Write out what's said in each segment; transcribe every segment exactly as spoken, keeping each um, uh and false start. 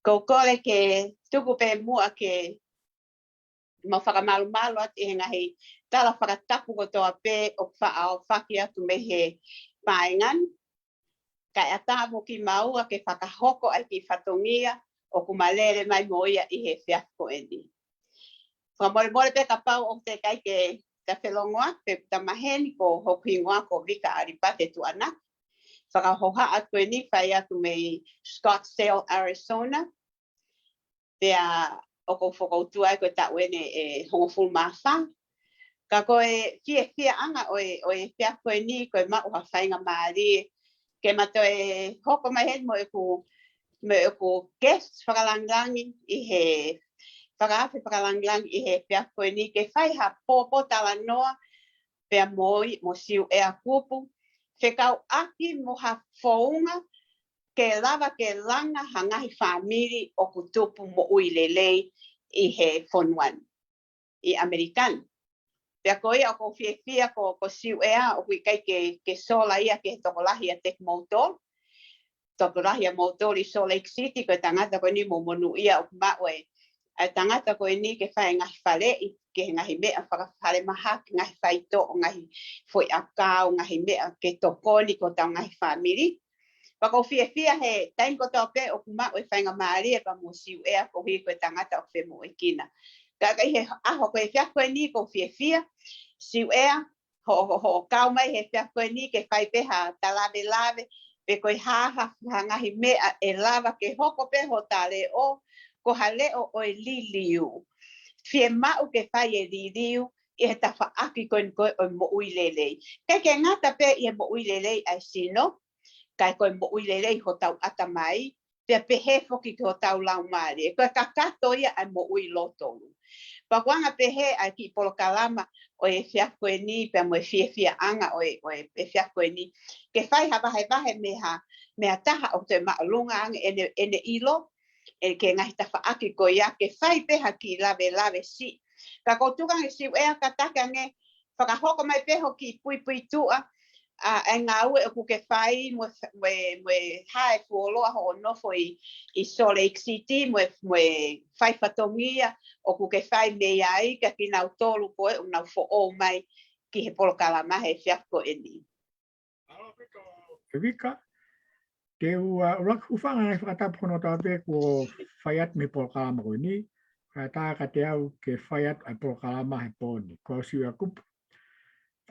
Ko u kole ke tuku pē muʻa ke mau fakamalumalu atu ʻi he ngaahi tala fakatapu kotoa pē ʻoku faʻa ʻaofaki atu mei he paengan. Kae ʻatā mo kimaua ke fakahoko ʻa e kiʻi fatongia ʻoku ma lele mai mo ia ʻi he efiafi ko eni. Fakamolemole pē kapau ʻoku teʻeki ai ke ta felongoa, pea ta maheni ko hoku hingoa ko Vika ʻAlipate Tuʻanaki. Fakahohaʻa atu eni fai atu mei Scottsdale, Arizona. Pea ʻoku ou fokoutua ai ko e taʻu eni ʻe hongofulu mā fā. Ka ko e fiefiaʻanga ʻo e, ʻo e efiafi ko eni ko e maʻu ha faingamālie ke ma toe hoko mai heni mo ʻeku, mo ʻeku guest fakalangilangi ʻi he, fakaafe fakalangilangi ʻi he efiafi ko eni ke fai ha pōpōtalanoa pea mo i, mo Siuʻea Kupu, fekauʻaki mo ha founga ke lava ke langa ha ngaahi fāmili ʻoku tupu moʻui lelei ʻi he fonua ni, ʻi ʻAmelika ni. Pea ko ia ʻoku ou fiefia ko, ko Siuʻea ʻoku ʻikai ke, ke sola ia ki he tokolahi ʻiate kimoutolu. Tokolahi ʻa moutolu ʻi Salt Lake City, ko e tangata ko eni mo monūʻia ʻoku maʻu e, ʻa e tangata ko eni ke fai e ngaahi faleʻi, ki he ngaahi meʻa fakafalemahaki, ngaahi faitoʻo, ngaahi foʻi ʻakau, ngaahi meʻa ke tokoni ki hotau ngaahi fāmili. Pea ʻoku ou fiefia he taimi kotoa pē ʻoku maʻu e faingamālie pea mo Siuʻea koeʻuhi ko e tangata ʻoku femoʻuekina. Ka, ka ʻi he ʻaho ko e efiafi ko eni ʻoku ou fiefia, Siuʻea, hoʻo, hoʻo, hoʻo kau mai he efiafi ko eni ke fai pē ha talavelave, pe ko e hā ha, ha ngaahi meʻa ʻe lava ke hoko pē ho tala leʻo, ko ha leʻo ʻo e liliu. Fiemaʻu ke fai e liliu ʻi he tafaʻaki ko eni ko ē ʻo e moʻui lelei. ʻIkai ke ngata pē ʻi he moʻui lelei ʻa e sino, kae ko e moʻui lelei hotau ʻatamai, pea pehē foki ki hotau laumālie. Ko e kakato ia ʻa e moʻui lōtolu. Pea ʻoku anga pehē ʻa e kiʻi polokalama ʻo e efiafi ko eni, pea mo e fiefiaʻanga ʻo e, ʻo e efiafi ko eni, ke fai ha vahevahe mei ha, mei ha taha ʻoku toe māʻolunga ange ʻene, ʻene ʻilo, ʻe ke ngaahi tafaʻaki ko ia, ke fai pē ha kiʻi lavelave siʻi. Ka ʻoku ou tuku ange Siuʻea kātaki ange, fakahoko mai pē hoʻo kiʻi puipuituʻa, ʻa, ʻa e ngāue ʻoku ke fai mo, mo, mo e hā e fuoloa hoʻo nofo ʻi, ʻi Salt Lake City, mo e, mo e fai fatongia ʻoku ke fai mei ai kia kinautolu ko ē ʻoku nau foʻou mai ki he polokalama he efiafi ko eni. ʻE Vika, te u, ʻa, ʻuluaki hūfanga he fakatapu hono taha pē kuo fai atu mei he polokalama ko eni, kae ʻatā kiate au ke fai atu ʻa e polokalama he pō ni. Ko au Siuʻea Kupu.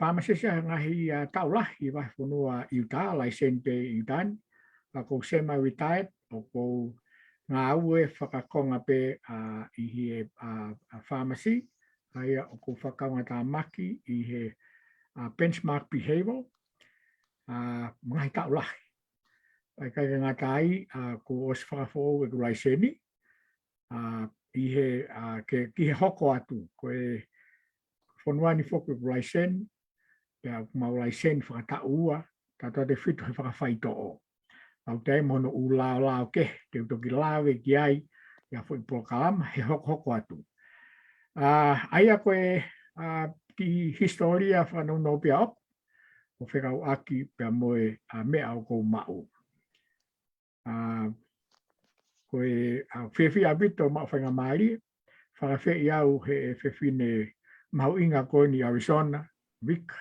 Fāmasesi ʻa e ngaahi, ʻa, taʻu lahi ʻi he vahefonua ʻIutā, laiseni pē ʻi ʻIutā ni. Pea ʻoku ou semi-retired, ʻoku ou ngāue fakakonga pē, ʻa, ʻi he, ʻa, ʻa, fāmasi, ʻa ia ʻoku ou fakaʻuhinga tāmaki ʻi he, ʻa, Benchmark Behavioral, ʻa, ngaahi taʻu lahi. Pea ʻikai ke ngata ai, ʻa, kuo ʻosi fakafoʻou ʻeku laiseni, ʻa, ʻi he, ʻa, ke, ki he hoko atu, ko e fonua ni foki ʻoku laiseni, pea ʻoku mau laiseni fakataʻu ua, tautautefito he fakafaitoʻo. Pea ʻoku toe ʻi ai mo hono ʻū laolao kehe, te u toki lave ki ai, ʻi ha foʻi polokalama, he hokohoko atu. ʻA, ʻa ia ko e, ʻa, kiʻi hisitōlia fakanounou pē ʻoku, ʻo fekauʻaki pea mo e, ʻa, meʻa ʻoku ou maʻu. ʻA, ko e, ʻa, fiefia ʻaupito maʻu faingamālie, fakaafeʻi au he fefine mahuʻinga ko eni ʻi Arizona, Vika,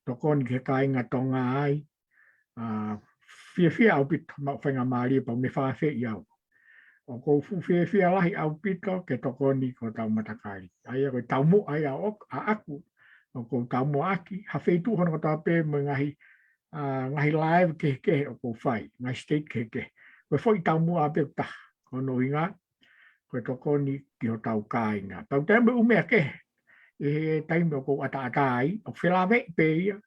tokoni ki he kāinga Tonga ai, ʻa, fiefia ʻaupito maʻu faingamālie pea ʻoku ne fakaafeʻi au. ʻOku ou fuʻu fiefia lahi ʻaupito ke tokoni ki hotau matakali. ʻA ia ko e taumuʻa ia ʻoʻoku, ʻaʻaku, ʻoku ou taumuʻa ʻaki, ha feituʻu hono kotoa pē mo e ngaahi, ʻa, ngaahi live kehekehe ʻoku ou fai, ngaahi state kehekehe. Ko e foʻi taumuʻa pē ʻoku taha, ko hono ʻuhinga, ko e tokoni ki hotau kāinga. Pea ʻoku toe ʻi ai mo e ʻū meʻa kehe, ʻi he taimi ʻoku ou ʻataʻatā ai, ʻoku felāveʻi pē ia,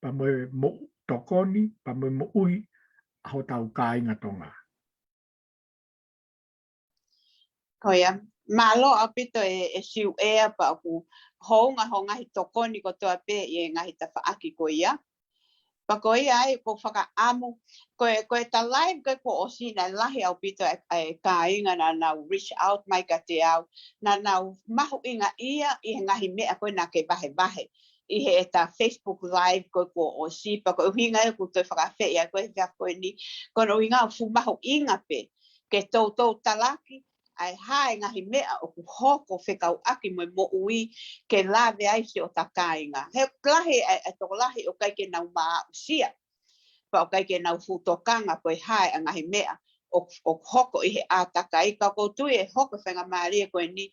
pea mo e moʻu tokoni, pea mo e moʻui ʻa hotau kāinga Tonga. Ko ia, mālō ʻaupito ʻe, ʻe Siuʻea pea ʻoku hounga hoʻo ngaahi tokoni kotoa pē ʻi he ngaahi tafaʻaki ko ia. Pea ko ia ai ʻoku ou fakaʻamu, ko e, ko e ta live ko ē kuo ʻosi naʻe lahi ʻaupito ʻa e, ʻa e kāinga naʻa nau reach out mai kiate au, naʻa nau mahuʻingaʻia ʻi he ngaahi meʻa ko ē naʻa ke vahevahe ʻi heʻeta Facebook live ko ē kuo ʻosi, pea ko e ʻuhinga ia ʻoku ou toe fakaafeʻi ai koe he efiafi ko eni, ko hono ʻuhinga ʻoku fuʻu mahuʻinga pē ke toutou talaki ʻa e hā e ngaahi meʻa ʻoku hoko fekauʻaki mo e moʻui ke lave ai siʻotau kāinga. He lahi ʻa e, ʻa e tokolahi ʻoku ʻikai ke nau maʻusia, pea ʻoku ʻikai ke nau fuʻu tokanga ko e hā e ngaahi meʻa ʻoku, ʻoku hoko ʻi he ʻātakai, ka ʻoku ou tui ʻe hoko e faingamālie ko eni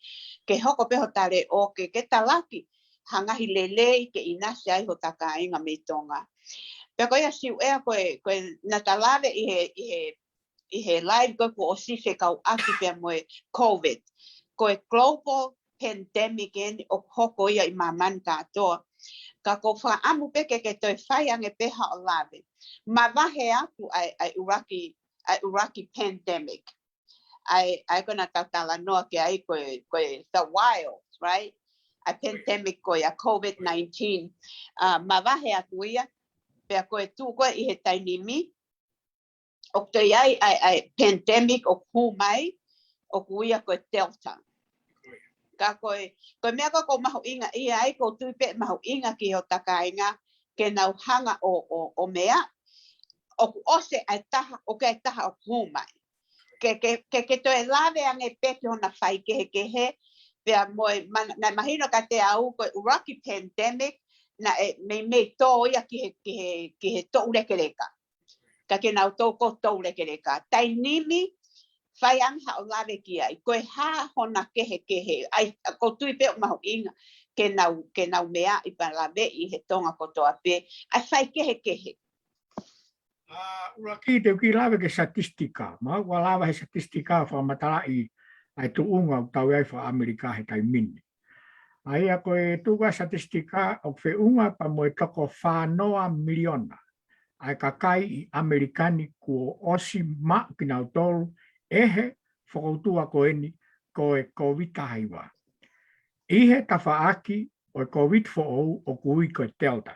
ke hoko pē hotau leʻo ke, ke talaki ha ngaahi lelei ke ʻinasi ai hotau kāinga mei Tonga. Pea ko ia Siuʻea ko e, ko e naʻa ta lave ʻi he, ʻi he, ʻi he live ko ē kuo ʻosi fekauʻaki pea mo e COVID. Ko e global pandemic eni ʻoku hoko ia ʻi māmani kātoa. Ka ʻoku ou fakaʻamu pē ke, ke toe fai ange pē haʻo lave. Mavahe atu ʻa e, ʻa e ʻuluaki, ʻa e ʻuluaki pandemic. ʻA e, ʻa e ko ē naʻa tau talanoa ki ai ko e, ko e the wild, right? ʻA e pandemic ko ia COVID nineteen. Uh, mavahe atu ia, pea ko e tuʻu ko ē ʻi he taimi ni, ʻoku toe ʻi ai ʻa e, ʻa e pandemic ʻoku hū mai, ʻoku ui ia ko e Delta. Ka ko e, ko e meʻa ko ē ʻoku mahuʻinga ʻia ai, ʻoku ou tui pē mahuʻinga ki hotau kāinga, ke nau hanga ʻo, ʻo, ʻo meʻa, ʻoku ʻosi ʻa e taha, ʻoku ʻi ai e taha ʻoku hū mai. Ke, ke, ke, ke toe lave ange pē ki hona faikehekehe, pea mo e, man-, naʻe mahino kiate au ko e ʻuluaki pandemic, naʻe meimei tō ia ki he, ki he, ki he toulekeleka. Ka ke nau tō ko toulekeleka. Taimi ni, fai ange haʻo lave ki ai. Ko e hā hona kehekehe. ʻA ia, ʻoku ou tui pē ʻoku mahuʻinga ke nau, ke nau meaʻi pea laveʻi he Tonga kotoa pē ʻa e faikehekehe. ʻA, ʻuluaki te u kiʻi lave ki he statistika. Mahalo kuo lava he statistika fakamatalaʻi ʻa e tuʻunga ʻoku tau ʻi ai faka-ʻAmelika he taimi ni. ʻA ia ko e tuʻu ko ē statistika ʻoku feʻunga pea mo e toko fā noa miliona ʻa e kakai ʻi ʻAmelika ni kuo ʻosi maʻu kinautolu ʻe he fokoutua ko eni ko e COVID taha hiva. ʻI he tafaʻaki ʻo e COVID foʻou ʻoku ui ko e Delta.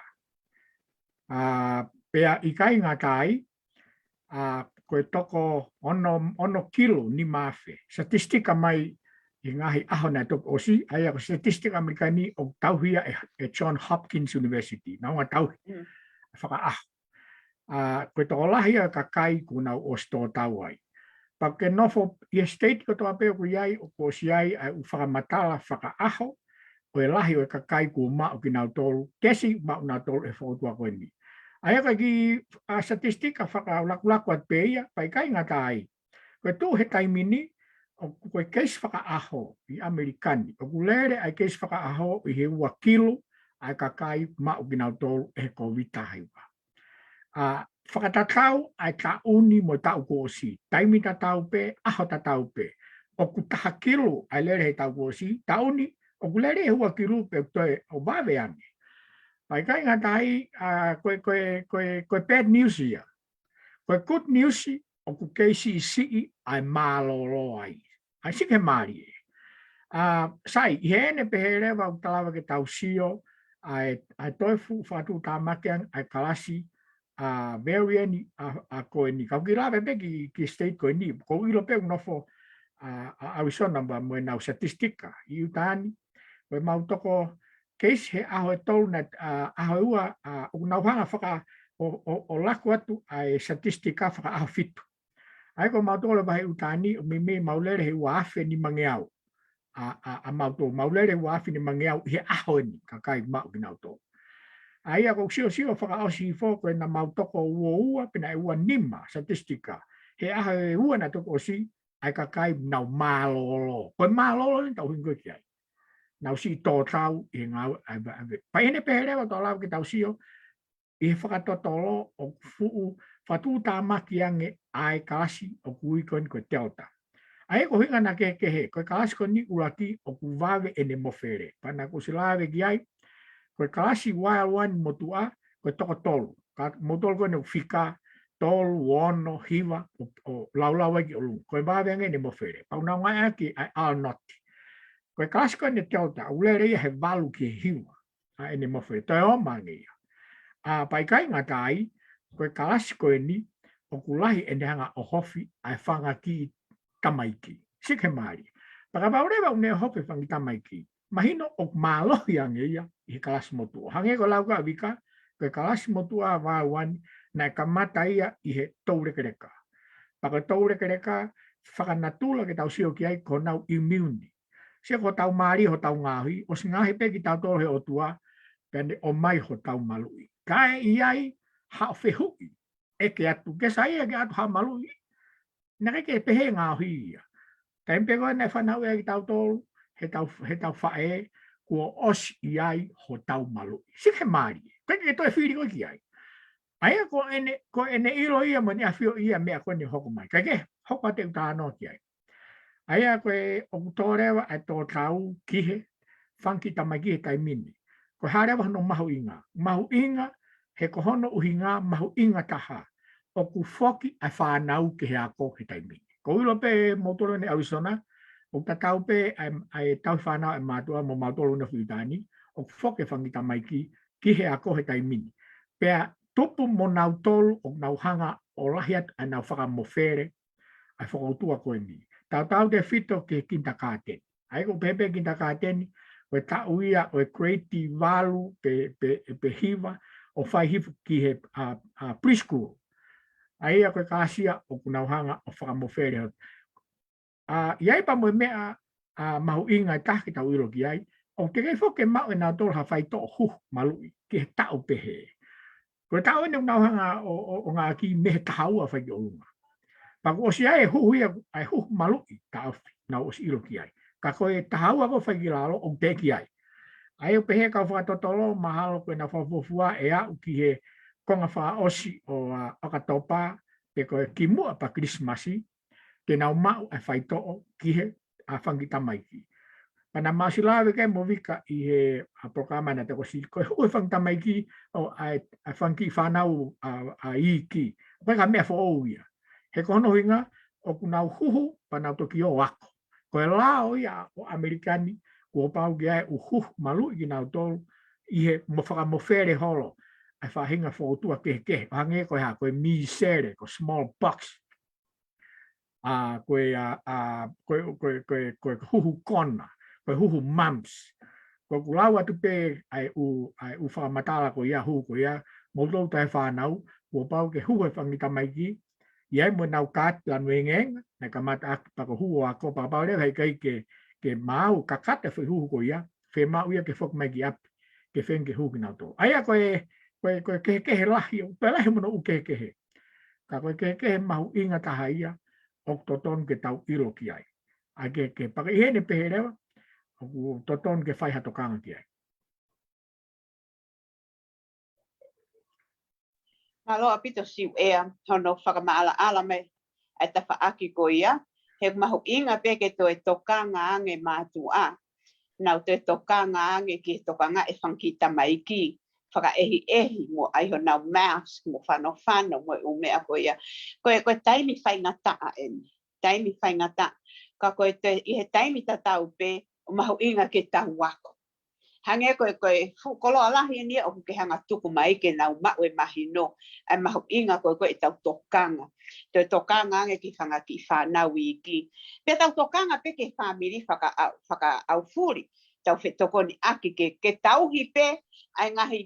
ʻA, pea ʻikai ngata ai, ʻa, ko e toko ono, ono kilo nima afe. Statistika mai ʻi he ngaahi ʻaho naʻe toki ʻosi, ʻa ia ko e statistika ʻAmelika ni ʻoku tauhi ia ʻe, ʻe John Hopkins University. Naʻa nau tauhi. Mm. Fakaʻaho. ʻA, ko e tokolahi ʻa e kakai kuo nau ʻosi tō tau ai. Pea ke nofo ʻi he state kotoa pē ʻoku ʻi ai, ʻoku ʻosi ʻi ai ʻa e ʻū fakamatala fakaʻaho ʻo e lahi ʻo e kakai kuo maʻu kinautolu, kesi maʻu nautolu ʻe he fokoutua ko eni. ʻA ia ko e kiʻi, ʻa, statistika fakalakulaku atu pē ia, pea ʻikai ngata ai. Ko e tuʻu he taimi ni, ʻoku ko e keisi fakaʻaho ʻi ʻAmelika ni, ʻoku lele ʻa e keisi fakaʻaho ʻi he ua kilo ʻa e kakai maʻu kinautolu ʻe he COVID taha hiva. ʻA, fakatatau ʻa e taʻu ni mo e taʻu kuo ʻosi. Taimi tatau pē, ʻaho tatau pē. ʻOku taha kilo ʻa e lele he taʻu kuo ʻosi, taʻu ni, ʻoku lele he ua kilo pē ʻoku toe ʻo vave ange. Pea ʻikai ngata ai, ʻa, ko e, ko e, ko e, ko e bad news ia. Ko e good news, ʻoku kei siʻisiʻi ʻa e mālōlō ai. ʻA e sike mālie. ʻA, sai, ʻi heʻene pehē leva ʻoku ta lava ke tau sio, ʻa e, ʻa e toe fuʻu fakatuʻutāmaki ange ʻa e kalasi, ʻa, variant ʻa, ʻa ko eni. Kau kiʻi lave pē ki, ki he state ko eni. ʻOku ou ʻilo pē ʻoku nofo, ʻa, ʻa Arizona mo, mo ʻenau statistika ʻi ʻIutā ni. Ko e mau toko keisi he ʻaho ʻe tolu na, ʻa, ʻaho ʻe ua, ʻa, ʻoku nau hanga faka, ʻo, ʻo, ʻo laku atu ʻa e statistika fakaʻaho fitu. ʻA ia ko mau toko leva he ʻIutā ni, ʻoku meimei mau lele he ua afe nimangeau. ʻA, ʻa, ʻa mau toko mau lele he ua afe nimangeau ʻi he ʻaho eni, kakai maʻu kinautolu. ʻA ia ko e siosio fakaʻosi hifo ko ena mau toko ua ua pe naʻe ua nima statistika. He ʻaho ʻe ua naʻe toki ʻosi, ʻa e kakai nau mālōlō. Ko e mālōlō ni tau hingoa ki ai. Nau siʻi tō tau ʻi he ngāue ʻa e, ʻa e, ʻa e. Pea ʻi heʻene pehē leva ʻoku ta lava ke tau sio, ʻi he fakatotolo ʻoku fuʻu fakatuʻutāmaki ange ʻa e kalasi ʻoku ui ko eni ko e Delta. ʻA ia ko e ʻuhinga naʻa kehekehe, ko e kalasi ko eni ʻuluaki ʻoku vave ʻene mofele. Pea naʻa ku ʻosi lave ki ai, ko e kalasi Wild One motuʻa, ko e toko tolu. Ka motuʻa ko eni ʻoku fika, tolu, ono, hiva, ʻo, ʻo laulau ai ki ʻolunga. Ko e vave ange ʻene mofele. Pea ʻoku nau ngāueʻaki ʻa e R naught. Ko e kalasi ko eni Delta, ʻoku lele ia he valu ki he hiva ʻa ʻene mofele. Toe ʻoma ange ia. ʻA, pea ʻikai ngata ai, ko e kalasi ko eni, ʻoku lahi ʻene hanga ʻohofi ʻa e fanga kiʻi tamaiki. Sike mālie. Pea kapau leva ʻoku ne ʻohofi e fanga kiʻi tamaiki, mahino ʻoku mālohi ange ia ʻi he kalasi motuʻa. Hangē ko e lau ko ē ʻa Vika, ko e kalasi motuʻa Wild One, naʻe kamata ia ʻi he toulekeleka. Pea ko e toulekeleka, fakanatula ke tau sio ki ai ko honau immune. Sio ko hotau mālie hotau ngaohi, ʻosi ngaohi pē kitautolu he ʻOtua, pea ne ʻomai hotau maluʻi. Ka ʻe ʻi ai haʻo fehuʻi, ʻeke atu, ke sai ʻeke atu ha maluʻi, naʻe ʻikai ke pehē ngaohi ia. Taimi pē ko ē naʻe fanauʻi ai kitautolu, he tau, he tau faʻē, kuo ʻosi ʻi ai hotau maluʻi. Sio ki he mālie. ʻIkai ke toe fili koe ki ai. ʻA ia ko ʻene, ko ʻene ʻilo ia mo ʻene ʻafioʻi ia meʻa ko eni hoko mai. Kae kehe, hoko atu e ʻū talanoa ki ai. ʻA ia ko e ʻoku tō leva ʻa e tō tau ki he fanga kiʻi tamaiki he taimi ni. Ko e hā leva hono mahuʻinga. Mahuʻinga he ko hono ʻuhinga mahuʻinga taha. ʻOku foki ʻa e fānau ki he ako he taimi ni. Ko e ʻilo pē moutolu ʻi ʻAlisona, ʻoku tatau pē ʻa e, ʻa e tauhi fānau ʻa e mātuʻa mo mautolu ʻi Filitānia, ʻoku foki e fanga kiʻi tamaiki ki he ako he taimi ni. Pea tupu mo nautolu ʻoku nau hanga ʻo lahi atu ʻa ʻenau fakamofele ʻa e fokoutua ko eni. Tautautefito ki he kindergarten. ʻA ia ko e pehē pē kindergarten, ko e taʻu ia ʻo e grade valu pe, pe, pe hiva, ʻo fai hifo ki he, ʻa, ʻa, preschool. ʻA ia ko e kāsia ʻoku nau hanga ʻo fakamofele atu. ʻA, ʻi ai pē mo e meʻa, ʻa, mahuʻinga ʻe taha ke tau ʻilo ki ai, ʻoku teʻeki ai foki ke maʻu ʻe nautolu ha faitoʻo huhu maluʻi ki he taʻu pehē. Ko e taʻu eni ʻoku nau hanga ʻo, ʻo, ʻo ngāueʻaki mei he taha ua fai ki ʻolunga. Pea kuo ʻosi ʻi ai e huhu ia, ʻa e huhu maluʻi taʻofi, naʻa nau ʻosi ʻilo ki ai. Ka ko e taha ua ko ē fai ki lalo ʻoku teʻeki ai. ʻA ia ʻoku pehē kau fakatotolo, mahalo ko ʻenau fakafuofua ʻe aʻu ki he konga fakaʻosi ʻo, ʻa, ʻOkatopa, pe ko e kimuʻa pea Kilisimasi, ke nau maʻu ʻa e faitoʻo ki he, ʻa, fanga kiʻi tamaiki. Pea naʻa mau ʻosi lave ki ai mo Vika ʻi he, ʻa, polokalama naʻe toki ʻosi, ko e huhu e fanga kiʻi tamaiki ʻo ʻa e, ʻa e fanga kiʻi fānau, ʻa, ʻa, iiki. ʻOku ʻikai ko ha meʻa foʻou ia. He ko hono ʻuhinga, ʻoku nau huhu, pea nau toki ō ʻo ako. Ko e lao ia ʻo ʻAmelika ni, kuo pau ke ʻi ai e ʻū huhu maluʻi kinautolu, ʻi he mo fakamofele holo ʻa e faʻahinga fokoutua kehekehe, ʻo hangē ko e hā, ko e mīsele, ko e smallpox. ʻA, ko e, ʻa, ʻa, ko e, ko e, ko e, ko e huhu kona, ko e huhu mumps. Ko ʻeku lau atu pē ʻa e ʻū, ʻa e ʻū fakamatala ko ia, huhu ko ia, moutolu tauhi fānau, kuo pau ke huhu e fanga kiʻi tamaiki, ʻi ai mo ʻenau kaati lanu engeenga, naʻe kamata ʻaki pea ko e huhu ʻo ako, pea kapau leva heʻikai ke, ke maau, kakata e foʻi huhu ko ia, fiemaʻu ia ke foki mai ki ʻapi, ke feinga ke huhu kinautolu. ʻA ia ko e, ko e, ko e kehekehe lahi, ʻoku toe lahi mo hono ʻū kehekehe. Ka ko e kehekehe mahuʻinga taha ia, ʻoku totonu ke tau ʻilo ki ai. ʻA e kehekehe, pea ka ʻi heni pehē leva, ʻoku totonu ke fai ha tokanga ki ai. Mālō ʻaupito Siuʻea, hono fakamaʻalaʻala mai ʻa e tafaʻaki ko ia, he mahuʻinga pē ke toe tokanga ange mātuʻa, nau toe tokanga ange ki he tokanga e fanga kiʻi tamaiki, fakaʻehiʻehi mo ʻai honau mask, mo fanofano, mo e ʻū meʻa ko ia. Ko e, ko e taimi faingataʻa eni, taimi faingataʻa. Ka ko e te, ʻi he taimi tatau pē, ʻoku mahuʻinga ke tau ako. Hangē ko e, ko e fuʻu koloa lahi eni ia ʻoku ke hanga tuku mai ke nau maʻu e mahino, ʻa e mahuʻinga ko e, ko e tau tokanga. Toe tokanga ange ki he fanga kiʻi fānau iiki. Pea tau tokanga pē ki he fāmili faka-, fakaʻaufuli. Tau fetokoniʻaki ke, ke tauhi pē, ʻa e ngaahi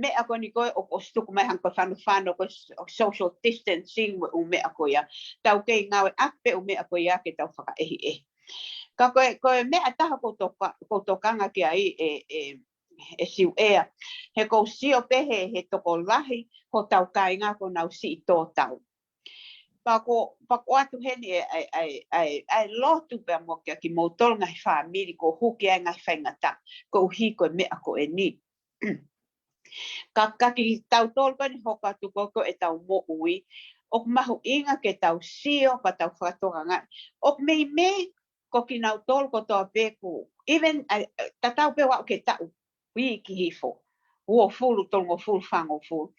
meʻa ko eni ko ē ʻoku ʻosi tuku mai hangē ko e fanofano ko e so-, social distancing mo e ʻū meʻa ko ia. Tau kei ngāueʻaki pē ʻū meʻa ko ia ke tau fakaʻehiʻehi. Ka ko e, ko e meʻa ʻe taha ʻoku ou toka-, ʻoku ou tokanga ki ai ʻe, ʻe, ʻe Siuʻea. He ʻoku ou sio pē he, he tokolahi hotau kāinga ʻoku nau siʻi tō tau. Pea ʻoku, pea ʻoku ʻoatu heni e, e, e, e, e lotu pea mo kia kimoutolu ngaahi fāmili ʻoku hū ki ai e ngaahi faingataʻa, koeʻuhi ko e meʻa ko eni. Ka, ka kitautolu ko eni hoko atu ko, ko ʻetau moʻui, ʻoku mahuʻinga ke tau sio, pea tau fakatokangaʻi. ʻOku meimei, ko kinautolu kotoa pē ʻoku, even, ʻa, ʻa, tatau pē ʻo aʻu ki he taʻu, iiki hifo, uofulu, tolungofulu, fāngofulu.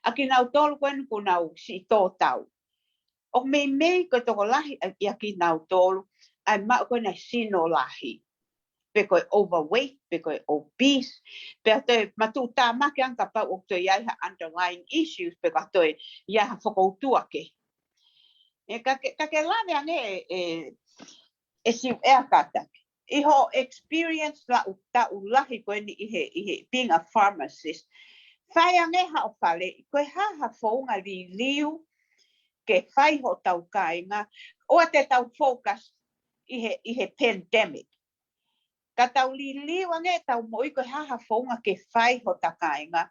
ʻA kinautolu ko eni ʻoku nau siʻi tō tau. ʻOku meimei ko e tokolahi ʻa, ʻia kinautolu, ʻa e maʻu ko eni e sino lahi. Pe ko e overweight, pe ko e obese, pea toe matuʻutāmaki ange kapau ʻoku toe ʻi ai ha underlying issues, pe ka toe ʻi ai ha fokoutua kehe. ʻE ka ke, ka ke lave ange ʻe, ʻe, ʻe Siuʻea kātaki. ʻI hoʻo experience laʻu taʻu lahi ko eni ʻi he, ʻi he being a pharmacist. Fai ange haʻo faleʻi, ko e hā ha founga liliu ke fai hotau kāinga, ʻOua te tau focus ʻi he, ʻi he pandemic. Ka tau liliu ange ʻetau moʻui ko e hā ha founga ke fai hota kāinga,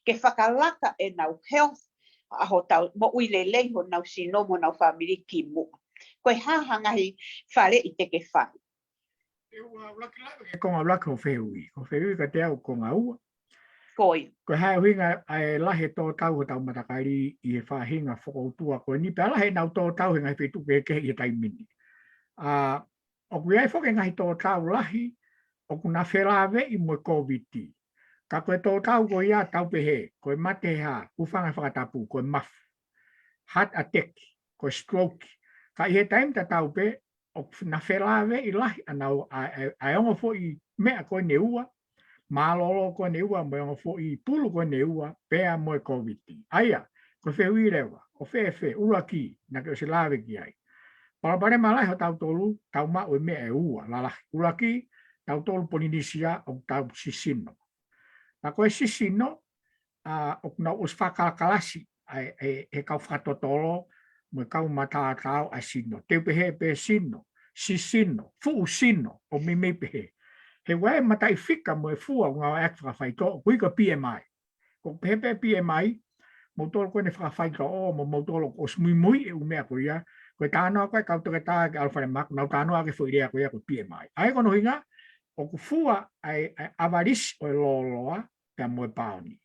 ke fakalaka ʻenau health, ʻa hotau moʻui lelei honau sino mo honau fāmili kimuʻa. Ko e hā ha ngaahi faleʻi te ke fai. ʻE ua ʻuluaki lave ki he konga ʻuluaki hoʻo fehuʻi. Ko e fehuʻi kiate au konga ua. Ko ia. Ko e hā e ʻuhinga ʻa e lahi e tō tau hotau matakali ʻi he faʻahinga fokoutua ko eni, pea lahi ʻenau tō tau he ngaahi feituʻu kehekehe ʻi he taimi ni. ʻA, ʻoku ʻi ai foki e ngaahi tō tau lahi, ʻoku na felāveʻi mo e Kōviti. Ka ko e tō tau ko ia tau pehē, ko e mate he hā, hūfanga he fakatapu, ko e mafu. Heart attack, ko e stroke. Ka ʻi he taimi tatau pē, ʻoku na felāveʻi lahi ʻa nau, ʻa, ʻa, ʻa e ongo foʻi meʻa ko eni ʻe ua, mālōlō ko eni ʻe ua, mo e ongo foʻi pulu ko eni ʻe ua, pea mo e Kōviti. ʻA ia, ko e fehuʻi leva, ʻo fēfē, ʻuluaki, naʻa ke ʻosi lave ki ai. Palopalema lahi hotau tolu, tau maʻu e meʻa ʻe ua, lalahi. ʻUluaki, tautolu Polinisia, ʻoku tau sisino. Ka ko e sisino, ʻa, ʻoku nau ʻosi fakakalakalasi, ʻa e, e, e kau fakatotolo, mo e kau mataotao ʻa e sino. Te u pehē pē sino, sisino, fuʻu sino, ʻo meimei pehē. He ʻoku ʻi ai e mataʻifika mo e fua ʻoku ngāueʻaki fakafaitoʻo, ʻoku ui ko e P M I. Ko e pehē pē P M I, moutolu ko eni fakafaitoʻo, mo moutolu ʻoku ʻosi muimui e ʻū meʻa ko ia, ko e talanoa ko ē kau toketā ki ʻAlofa Lemaku, nau talanoa ki he foʻi lea ko ia ko e P M I. ʻA ia ko hono ʻuhinga, ʻoku fua ʻa e, ʻa e ʻavalisi ʻo e lōloa, pea mo e paoni.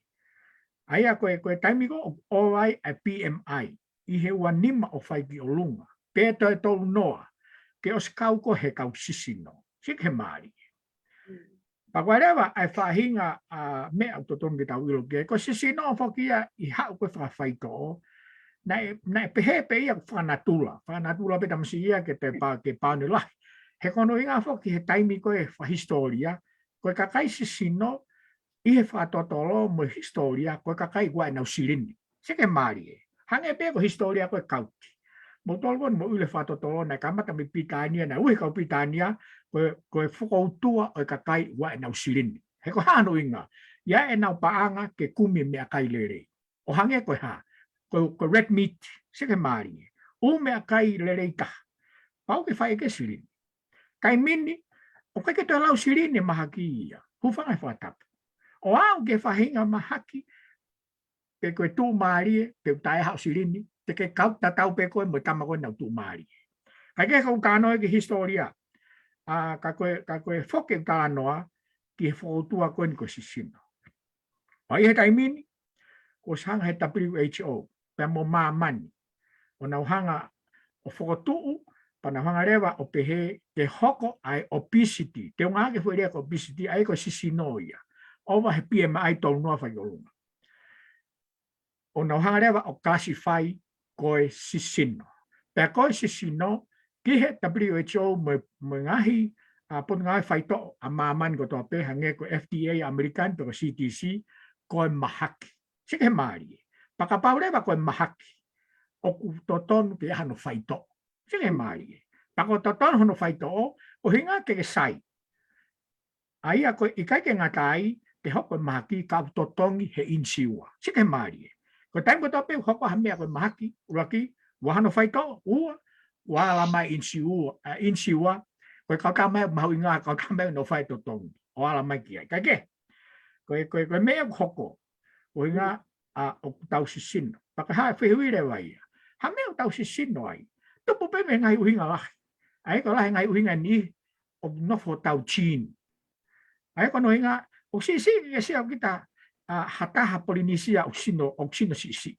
ʻA ia ko e, ko e taimi ko ē ʻoku ʻova ai ʻa e P M I, ʻi he ua nima ʻo fai ki ʻolunga, pe toe tolu noa, ke ʻosi kau koe he kau sisino. Sike he mālie. Mm. Pea ko e leva ʻa e faʻahinga ʻa e meʻa ʻoku totonu ke tau ʻilo ki ai. Ko e sisino foki ia ʻi haʻu ko ē fakafaitoʻo, naʻe, naʻe pehē pē ia ko e fakanatula. Fakanatula pē tamasiʻi ia ke toe pa-, ke paoni lahi. He ko hono ʻuhinga foki he taimi ko ē fakahisitōlia, ko e kakai sisino ʻi he fakatotolo mo e hisitōlia, ko e kakai ʻoku ʻi ai ʻenau silini. Sike mālie. Hangē pē ko e hisitōlia ko ē kauti. Moutolu ko eni mou ʻilo e fakatotolo naʻe kamata mei Pilitānia, naʻe ui e kau Pilitānia, ko e, ko e fokoutua ʻo e kakai ʻoku ʻi ai ʻenau silini. He ko e hā hono ʻuhinga, ʻi ai ʻenau paʻanga ke kumi meʻakai lelei. ʻO hangē ko e hā, ko, ko e red meat, sike mālie. ʻŪ meʻakai lelei taha. Pau ke fai ʻe koe e silini. Taimi ni, ʻoku ʻikai ke toe lau silini e mahaki ia. Hūfanga he fakatapu. ʻO aʻu ki he faʻahinga mahaki, pe ko e tuʻumālie, pe ʻoku taʻe haʻu silini, te ke kau tatau pē koe mo e tama ko ē naʻa ku tuʻumālie. Kae kehe ka u talanoa ki he hisitōlia. ʻA, ka ko e, ka ko e foki ʻeku talanoa, ki he fokoutua ko eni ko e sisino. ʻA ia he taimi ni, kuo ʻosi hanga he W H O, pea mo māmani. ʻO nau hanga ʻo fokotuʻu, pea nau hanga leva ʻo pehē ke hoko ʻa e obesity. Te u ngāueʻaki e foʻi lea ko e obesity, ʻa ia ko e sisino ia. ʻOva he P M I tolu noa fai ki ʻolunga. ʻO nau hanga leva ʻo classify ko e sisino. Pea ko e sisino, ki he W H O mo e, mo e ngaahi, ʻa, potungāue faitoʻo ʻa māmani kotoa pē hangē ko e F D A ʻAmelika ni pe ko e C D C, ko e mahaki. Sike he mālie. Pea kapau leva ko e mahaki, ʻoku totonu ke ʻi ai hano faitoʻo. Sike he mālie. Pea ko e totonu hono faitoʻo, ʻuhinga ke ke sai. ʻA ia ko e ʻikai ke ngata ai, te hoko e mahaki ka ʻoku totongi he ʻinisiua. Sike he mālie. Ko e taimi kotoa pē ʻoku hoko ha meʻa ko e mahaki, ʻuluaki, ʻoua hano faitoʻo, ua, ʻoua ʻe ala mai ʻinisiua, ʻa, ʻinisiua, ko e kau tama ia mahuʻinga, kau tama ia ʻoku nau fai e totongi. ʻOua ʻe ala mai ki ai. Kae kehe, ko e, ko e, ko e meʻa ʻoku hoko, ʻuhinga, ʻa, ʻoku tau sisino. Pea ko e hā e fehuʻi leva ia. Hā e meʻa ʻoku tau sisino ai. Tupu pē mei he ngaahi ʻuhinga lahi. ʻA ia ko e lahi e ngaahi ʻuhinga ni, ʻoku nofo hotau gene. ʻA ia ko hono ʻuhinga, ʻoku siʻisiʻi ke sio kita, ʻa, ha taha Polinisia ʻoku sino, ʻoku sino siʻisiʻi.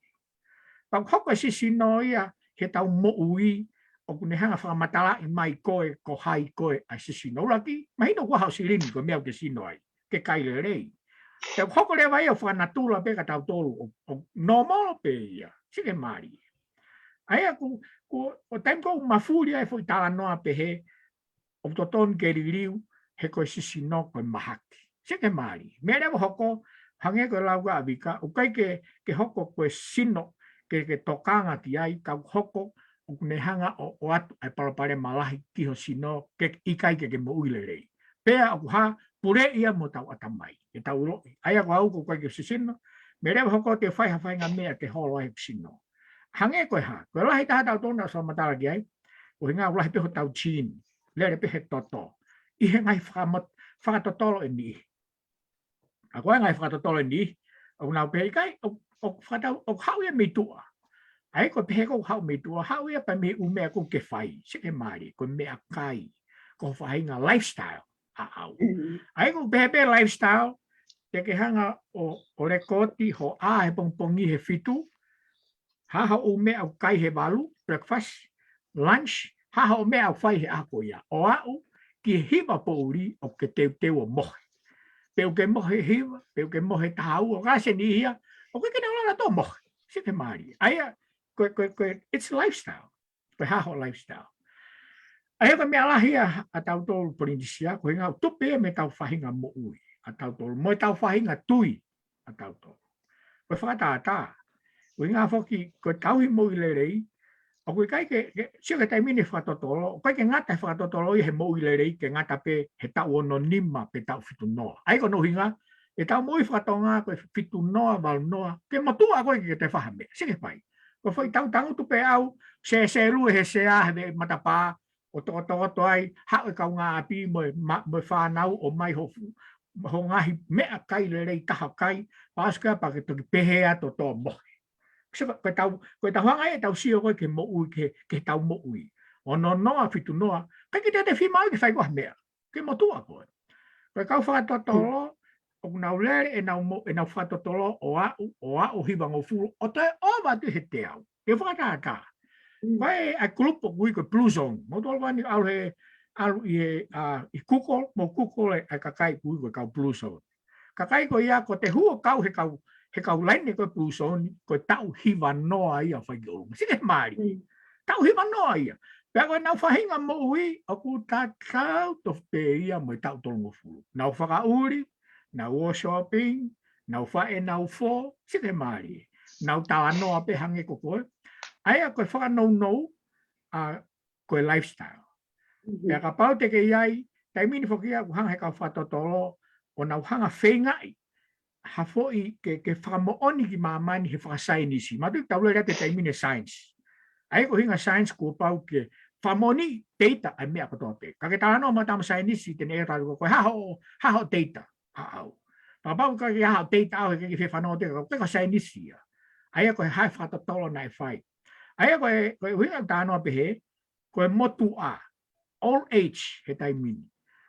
Pea ʻoku hoko e sisino ia, heʻetau moʻui, ʻoku ne hanga fakamatalaʻi mai koe, ko hai koe ʻa e sisino. ʻUluaki, mahino ʻoku ʻi ai haʻo silini ko e meʻa ʻoku ke sino ai. Ke kai lelei. Te u hoko leva ia ʻo fakanatula pē kia tautolu ʻo, ʻo normal pē ia. Sike mālie. ʻA ia ko, ko, ko e taimi ko ē ʻoku mafuli ai e foʻi talanoa pehē, ʻoku totonu ke liliu, he ko e sisino ko e mahaki. Sike mālie. Meʻa leva ʻoku hoko, hangē ko e lau ʻa Vika, ʻoku ʻikai ke, ke hoko ko e sino, ke, ke tokanga ki ai, ka ʻoku hoko, ʻoku ne hanga ʻo, ʻoatu ʻa e palopalema lahi ki ho sino, ke ʻikai ke ke moʻui lelei. Pea ʻoku hā, puleʻi ia mo hotau ʻatamai, ke tau ʻiloʻi. ʻA ia ko au ʻoku ʻikai ke u sisino, meʻa leva ʻoku hoko te u fai ha faʻahinga meʻa ke holo ai hoku sino. Hangē ko e hā, ko e lahi taha tautolu naʻa ku ʻosi fakamatala ki ai, ʻuhinga ʻoku lahi pē hotau gene, lele pē he toto, ʻi he ngaahi fakamo-, fakatotolo ʻe niʻihi. ʻA ko e ngaahi fakatotolo ʻe niʻihi, ʻoku nau pehē ʻikai, ʻo, ʻo fakatau, ʻoku haʻu ia mei tuʻa. ʻA ia ko e pehē ko e haʻu mei tuʻa, haʻu ia pē mei he ʻū meʻa ʻoku ke fai, sio ki he mālie, ko e meʻakai, ko e faʻahinga lifestyle ʻaʻau. Mm. ʻA ia ko e pehē pē lifestyle, te ke hanga ʻo, ʻo lēkooti hoʻo ʻā he pongipongi he fitu, hā hoʻo ʻū meʻa ʻoku kai he valu, breakfast, lunch, hā hoʻo meʻa ʻoku fai he ʻaho ko ia. ʻO aʻu ki he hiva poʻuli ʻoku ke teuteu ʻo mohe. Pe ʻoku ke mohe hiva, pe ʻoku ke mohe taha ua, ʻoku ʻasi e niʻihi ia, ʻoku ʻikai ke nau lava ʻo mohe. Sio ki he mālie. ʻA ia, ko e, ko e, ko e, it's lifestyle. Ko e hā hoʻo lifestyle. ʻA ia ko e meʻa lahi ia ʻa tautolu Polinisia, ko e ʻuhinga ʻoku tupu ia mei heʻetau faʻahinga moʻui ʻa tautolu, mo ʻetau faʻahinga tui ʻa tautolu. Ko e fakatātā. Ko e ʻuhinga foki, ko e tauhi moʻui lelei, ʻoku ʻikai ke, ke, sio ki he taimi ni fakatotolo, ʻoku ʻikai ke ngata he fakatotolo ia he moʻui lelei, ke ngata pē he taʻu ono nima pe taʻu fitu noa. ʻA ia ko hono ʻuhinga, ʻetau moʻui faka-Tonga ko e fitu noa, valu noa, ke motuʻa koe ke ke toe fai ha meʻa, sio ki he fai. Ko e foʻi tau tangutu pē ʻau, sēsēlue he sea, he veʻe matapā, ʻo tokotokoto ai, haʻu e kaungāʻapi mo e ma-, mo e fānau ʻo ʻomai hoʻo fu-, hoʻo ngaahi meʻakai lelei taha kai, pea ʻosi ko ia pea ke toki pehē atu ʻo tō mohe. Sio ko e tau, ko e tau hanga ia ʻetau sio ko ē ki he moʻui, ki he, ki heʻetau moʻui. Ono noa, fitu noa, ʻikai ke te te fiemaʻu ke fai ko ha meʻa. Ke motuʻa koe. Ko e kau fakatotolo, ʻoku nau lele ʻenau mo-, ʻenau fakatotolo ʻo aʻu, ʻo aʻu hivangofulu, ʻo toe ʻova atu he teau. Ke fakatātā. Mm. Ko e, ʻa e kulupu ʻoku ui ko e Blue Zone. Mou tolu ko eni ʻalu he, ʻalu ʻi he, ʻa, ʻi Google, mou Google e, ʻa e kakai ʻoku ui ko e kau Blue Zone. Kakai ko ia ko ʻete hū ʻo kau he kau, he kau laine ko e Blue Zone, ko e taʻu hiva noa ia ʻo fai ki ʻolunga. Sio ki he mālie. Mm. Taʻu hiva noa ia. Pea ko ʻenau faʻahinga moʻui, ʻoku tatau tofu pē ia mo e taʻu tolungofulu. Nau fakaʻuli, nau ō shopping, nau fai ʻenau fō, sio ki he mālie. Nau talanoa pē hangē ko koe. ʻA ia ko e fakanounou, ʻa, ko e lifestyle. Mhm. Pea kapau te ke ʻi ai, taimi ni foki ia ʻoku hanga he kau fakatotolo, ʻo nau hanga feingaʻi ha foʻi ke, ke fakamoʻoni ki māmani he fakasaienisi. Mātuʻaki tau lele atu he taimi ni he science. ʻA ia ko e ʻuhinga science kuo pau ke fakamoʻoni data ʻa e meʻa kotoa pē. Ka ke talanoa mo ha tama saienisi te ne ʻeke atu ko e hā hoʻo, hā hoʻo data ʻaʻau. Pea kapau ʻoku ʻikai ke ʻi ai haʻo data ʻaʻau he ʻikai ke fie fanongo ʻa e data, ko e ʻikai ko e saienisi ia. ʻA ia ko e hā e fakatotolo naʻe fai. ʻA ia ko e, ko e ʻuhinga ʻeku talanoa pehē, ko e motuʻa, old age he taimi ni.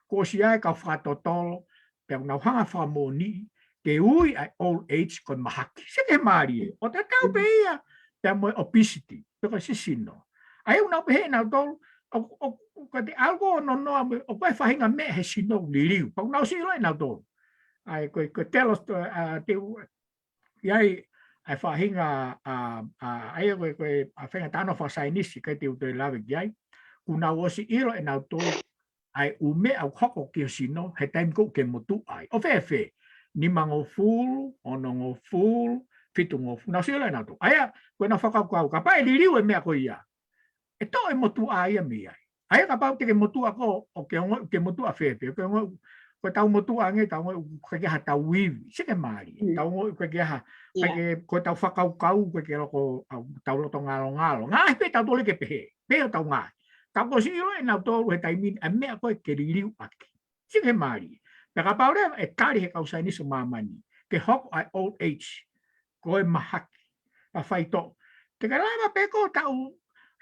Kuo ʻosi ʻi ai e kau fakatotolo, pea ʻoku nau hanga fakamoʻoniʻi, ke ui ʻa e old age ko e mahaki. Sio ki he mālie, ʻo tatau pē ia, pea mo e obesity, pe ko e sisino. ʻA ia ʻoku nau pehē ʻenautolu, ʻo, ʻo, ʻo, ko ʻete ʻalu ko ē ʻo nonoa mo, ʻoku ʻi ai e faʻahinga meʻa he sino ʻoku liliu, pea ʻoku nau sio ʻenautolu. ʻA ia ko e, ko e telos, ʻa, te u, ʻi ai, ʻa e faʻahinga, ʻa, ʻa, ʻa ia ko e, ko e, ʻa e faʻahinga talanoa fakasaienisi, ʻikai te u toe lave ki ai. Kuo nau ʻosi ʻilo ʻenautolu, ʻa e ʻū meʻa ʻoku hoko ki ho sino, he taimi ko ē ʻoku ke motuʻa ai. ʻO fēfē, nimangofulu, onongofulu, fitungofulu, nau ʻosi ʻilo ʻenautolu. ʻA ia, ko ʻenau fakakaukau, kapau ʻe liliu e meʻa ko ia. ʻE toʻo e motuʻa ia mei ai. ʻA ia kapau te ke motuʻa koe, ʻoku ke ongoʻi ʻoku ke motuʻa fēfē, ʻoku ke ongoʻi, ko ʻetau motuʻa ange, tau ongoʻi ʻoku ʻikai ke ʻi ai haʻatau ivi, sio ki he mālie, mm, tau ongoʻi ʻoku ʻikai ke ʻi ai ha, yeah, ʻikai ke, ko ʻetau fakakaukau, ʻoku ʻikai ke loko, ʻa, tau loto ngalongalo. Ngaahi pē tautolu ke pehē, pehē ʻo tau ngaahi. Ka kuo ʻosi ʻilo ʻenautolu he taimi ni, ʻa e meʻa ko ē ke liliu ʻaki. Sio ki he mālie. Pea kapau leva ʻe tali he kau saienisi ʻo māmani, ke hoko ʻa e old age, ko e mahaki, pea faitoʻo. Te ke lava pē ko e taʻu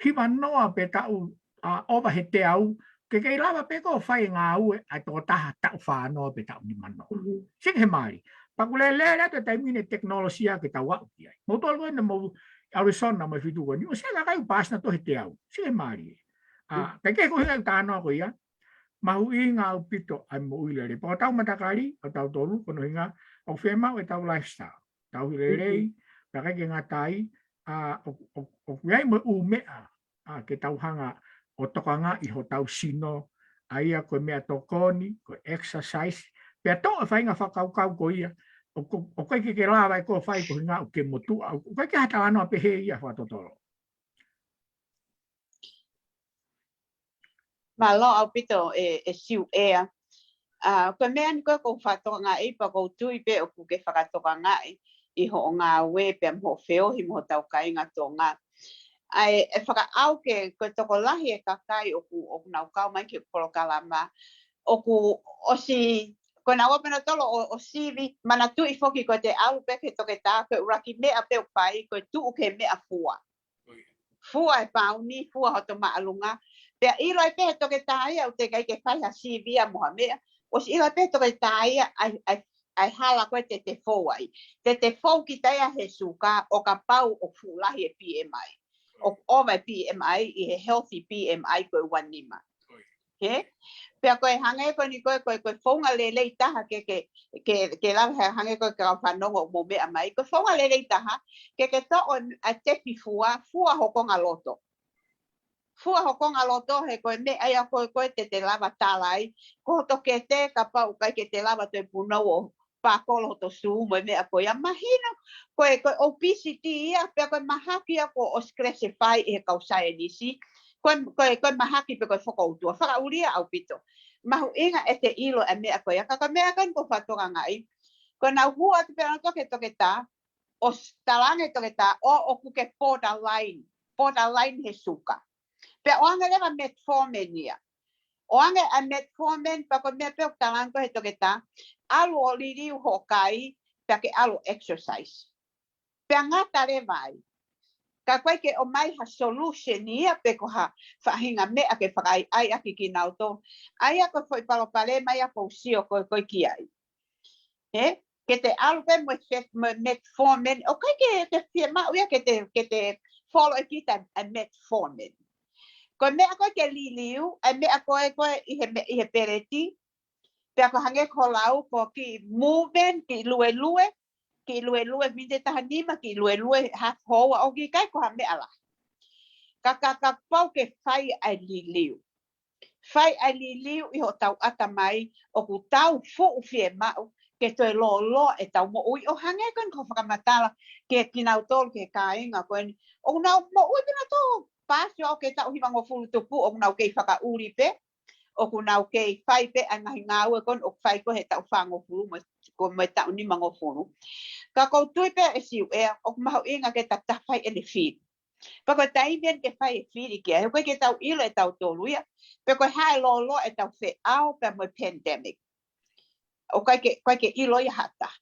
hiva noa pe taʻu, ʻa, ʻova he teau, ke kei lava pē ko ē ʻo fai e ngāue ʻa e tokotaha taʻu fā noa pe taʻu nima noa. Mhm. Sio ki he mālie. Pea ʻoku lele atu e taimi ni e tekinolosia ke tau aʻu ki ai. Mou tolu ko eni mou Arizona mo e feituʻu ko eni. ʻOsi ʻi ai e kakai ʻoku paasi nautolu he teau. Sio ki he mālie. ʻA, mm, pea ko e ʻuhinga ʻeku talanoa ko ia, mahuʻinga ʻaupito ʻa e moʻui lelei. Pea ko ʻetau matakali, ʻa tautolu, ko hono ʻuhinga, ʻoku fiemaʻu ʻetau lifestyle. Tauhi lelei, mhm, pea ʻikai ke ngata ai, ʻa, ʻo, ʻo, ʻoku ʻi ai mo e ʻū meʻa, ʻa, ke tau hanga ʻo tokangaʻi hotau sino, ʻa ia ko e meʻatokoni, ko e exercise, pea toʻo e faʻahinga fakakaukau ko ia, ʻo, ʻo, ʻoku ʻikai ke ke lava ʻe koe ʻo fai ko e ʻuhinga ʻoku ke motuʻa, ʻoku ʻikai ke ʻi ai ha talanoa pehē ia fakatotolo. Mālō ʻaupito e, e Siuʻea. ʻA, ko e meʻa ni ko ē ʻoku ou fakatokangaʻi pea ʻoku ou tui pē ʻoku ke fakatokangaʻi ʻi hoʻo ngāue pea mo hoʻo feohi mo hotau kāinga Tonga. ʻA e, ʻe fakaʻau ke, ko e tokolahi e kakai ʻoku, ʻoku nau kau mai ki he polokalama, ʻoku ʻosi, ko e nau open tolo ʻo, ʻo sivi, manatuʻi foki ko e te ʻalu pē ki he toketā, ko e ʻuluaki meʻa pē ʻoku fai, ko e tuʻu ki he meʻa fua. Fua e pauni, fua hoto māʻolunga. Pea ʻilo ai pē he toketā ia ʻoku teʻeki ai ke fai ha sivi ia mo ha meʻa. ʻOsi ʻilo ai pē he toketā ia ʻa e, ʻa e, ʻa e hala ko ē te te fou ai. Te te fou kita ia he suka ʻo kapau ʻoku fuʻu lahi e P M I. ʻOku ova e P M I ʻi he healthy P M I ko e ua nima. He? Pea ko e hangē ko eni ko e, ko e, ko e founga lelei taha ke, ke, ke, ke lava he hangē ko e kau fanongo mo meʻa mai. Ko e founga lelei taha, ke ke toʻo ʻa e tepi fua, fua ho konga loto. Fua ho konga loto he ko e meʻa ia ko e, ko e te te lava tala ai. Ko hoto kete kapau ʻikai ke te lava toe punou ʻo pākolo hoto sū mo e meʻa ko ia mahino. Ko e, ko e obesity ia, pea ko e mahaki ia kuo ʻosi classify ʻe he kau saienisi. Ko e, ko e, ko e mahaki pe ko e fokoutua. Fakaʻulia ʻaupito. Mahuʻinga ʻete ʻilo e meʻa ko ia. Ka ko e meʻa ko eni ʻoku fakatokangaʻi. Ko e nau hū atu pē ʻo toki toketā. ʻOsi talaange toketā, ʻo ʻoku ke borderline. Borderline he suka. Pea ʻoange leva metformin ia. ʻOange ʻa e metformin, pea ko e meʻa pē ʻoku talaange ko ē he toketā, ʻalu ʻo liliu hoʻo kai, pea ke ʻalu ʻo exercise. Pea ngata leva ai. Ka ʻoku ʻikai ke ʻomai ha solution ia pe ko ha faʻahinga meʻa ke fakaʻaiʻai ʻaki kinautolu. ʻA ia ko e foʻi palopalema ia ʻoku ou sio ko ē, ko ē ki ai. He? Ke te ʻalu pē mo e fet-, mo e metformin. ʻOku ʻikai ke, ke fiemaʻu ia ke te, ke te follow ʻe kita ʻa e metformin. Ko e meʻa ko ē ke liliu, ʻa e meʻa ko ē ko ē ʻi he me-, ʻi he peleti. Pea ko e hangē ko e lau, ko e kiʻi movement, kiʻi luelue, kiʻi luelue miniti taha nima, kiʻi luelue half hour, ʻoku ʻikai ko ha meʻa lahi. Ka, ka, kapau ke fai ʻa e liliu. Fai ʻa e liliu ʻi hotau ʻatamai, ʻoku tau fuʻu fiemaʻu ke toe lōloa ʻetau moʻui, ʻo hangē ko eni ko e fakamatala kia kinautolu, ki he kāinga ko eni. ʻOku nau moʻui pē nautolu, pasi ʻo aʻu ki he taʻu hivangofulu tupu, ʻoku nau kei fakaʻuli pē, ʻoku nau kei fai pē ʻa e ngaahi ngāue ko eni ʻoku fai ko ē he taʻu fāngofulu mo, ko e mo e taʻu nimangofulu. Ka ʻoku ou tui pē ʻe Siuʻea, ʻoku mahuʻinga ke ta, ta fai ʻene fili. Pea ko e taimi eni ke fai e fili ki ai, he ʻoku ʻikai ke tau ʻilo ʻe tautolu ia pe ko e hā e lōloa ʻetau feʻao pea mo e pandemic. ʻOku ʻikai ke, ʻoku ʻikai ke ʻilo ia ha taha.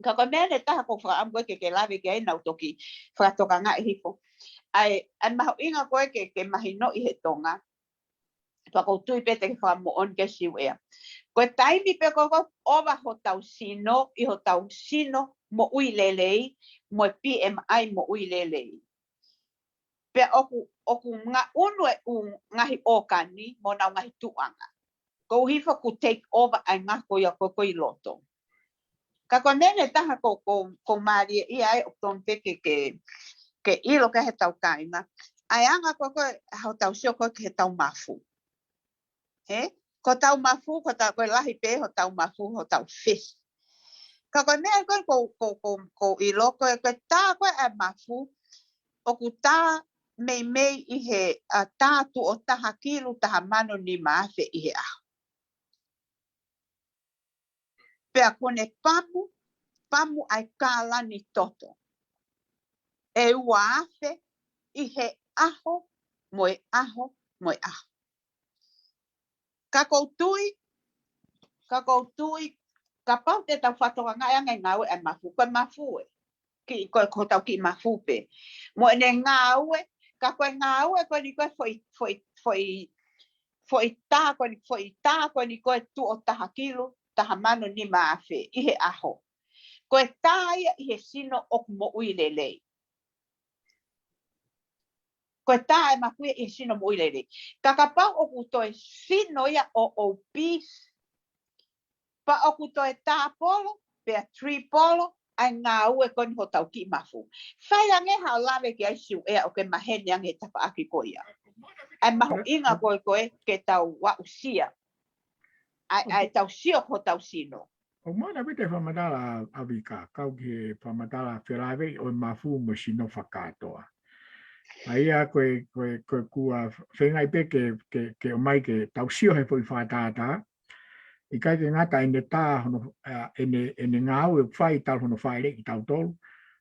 Ka ko e meʻa eni ʻe taha ʻoku ou fakaʻamu ko ē ke, ke lave ki ai, nau toki fakatokangaʻi hifo. ʻA e, ʻa e mahuʻinga ko ē ke, ke mahinoʻi he Tonga. Pea ʻoku ou tui pē te ke fakamoʻoni kia Siuʻea. Ko e taimi pē ko ē ʻoku ova hotau sino, ʻi hotau sino moʻui lelei, mo e P M I moʻui lelei. Pea ʻoku, ʻoku ngaʻunu e ʻū ngaahi ʻōkani mo honau ngaahi tuʻunga. Koeʻuhi he ʻoku take over ʻa e ngaahi ko ia ko ē ko ē ʻi loto. Ka ko e meʻa eni ʻe taha ʻoku, ʻoku, ʻoku mālie ia ʻe ʻoku tonu pē ke, ke, ke ʻilo ki ai ʻe hotau kāinga. ʻA e anga ko ē ko ē hotau sio ko ē ki heʻetau mafu. He? Ko hotau mafu, ko hotau, ko e lahi pē hotau mafu, hotau fesi. Ka ko e meʻa ko ē ʻoku, ʻoku, ʻoku, ʻoku ʻilo ko ē, ko e tā ko ē ʻa e mafu, ʻoku tā meimei ʻi he, ʻa, tā tuʻo taha kilu, taha mano nima afe ʻi he ʻaho. Pea kuo ne pamu, pamu ʻa e kālani toto ʻe ua afe ʻi he ʻaho, mo e ʻaho, mo e ʻaho. Ka ʻoku ou tui, ka ʻoku ou tui, kapau te tau fakatokangaʻi ange ngāue ʻa e mafu, ko e mafu ē. Kiʻi, ko, ko hotau kiʻi mafu pē. Mo ʻene ngāue, ka ko e ngāue ko eni ko e foʻi, foʻi, foʻi, foʻi tā ko eni, foʻi tā ko eni ko e tuʻo taha kilu, taha mano nima afe ʻi he ʻaho. Ko e tā ia ʻi he sino ʻoku moʻui lelei. Ko e tā e mafu ia ʻi he sino moʻui lelei. Ka kapau ʻoku toe sino ia ʻo obese, pea ʻoku toe tāpolo, pea tripolo, ʻa e ngāue ko eni hotau kiʻi mafu. Fai ange haʻo lave ki ai Siuʻea ʻoku ke maheni ange he tafaʻaki ko ia. ʻA e mahuʻinga ko ē ko ē ke tau aʻusia. ʻA e, ʻa e tau sio ki hotau sino. ʻOku mālie ʻaupito e fakamatala ʻa Vika, kau ki he fakamatala felāveʻi ʻo e mafu mo e sino fakakātoa. ʻA ia ko e, ko e, ko e kuo feingaʻi pē ke, ke, ke ʻomai ke tau sio he foʻi fakatātā. ʻIkai ke ngata ʻene tā hono, ʻa, ʻene, ʻene ngāue ʻoku fai talu hono fāʻeleʻi kitautolu.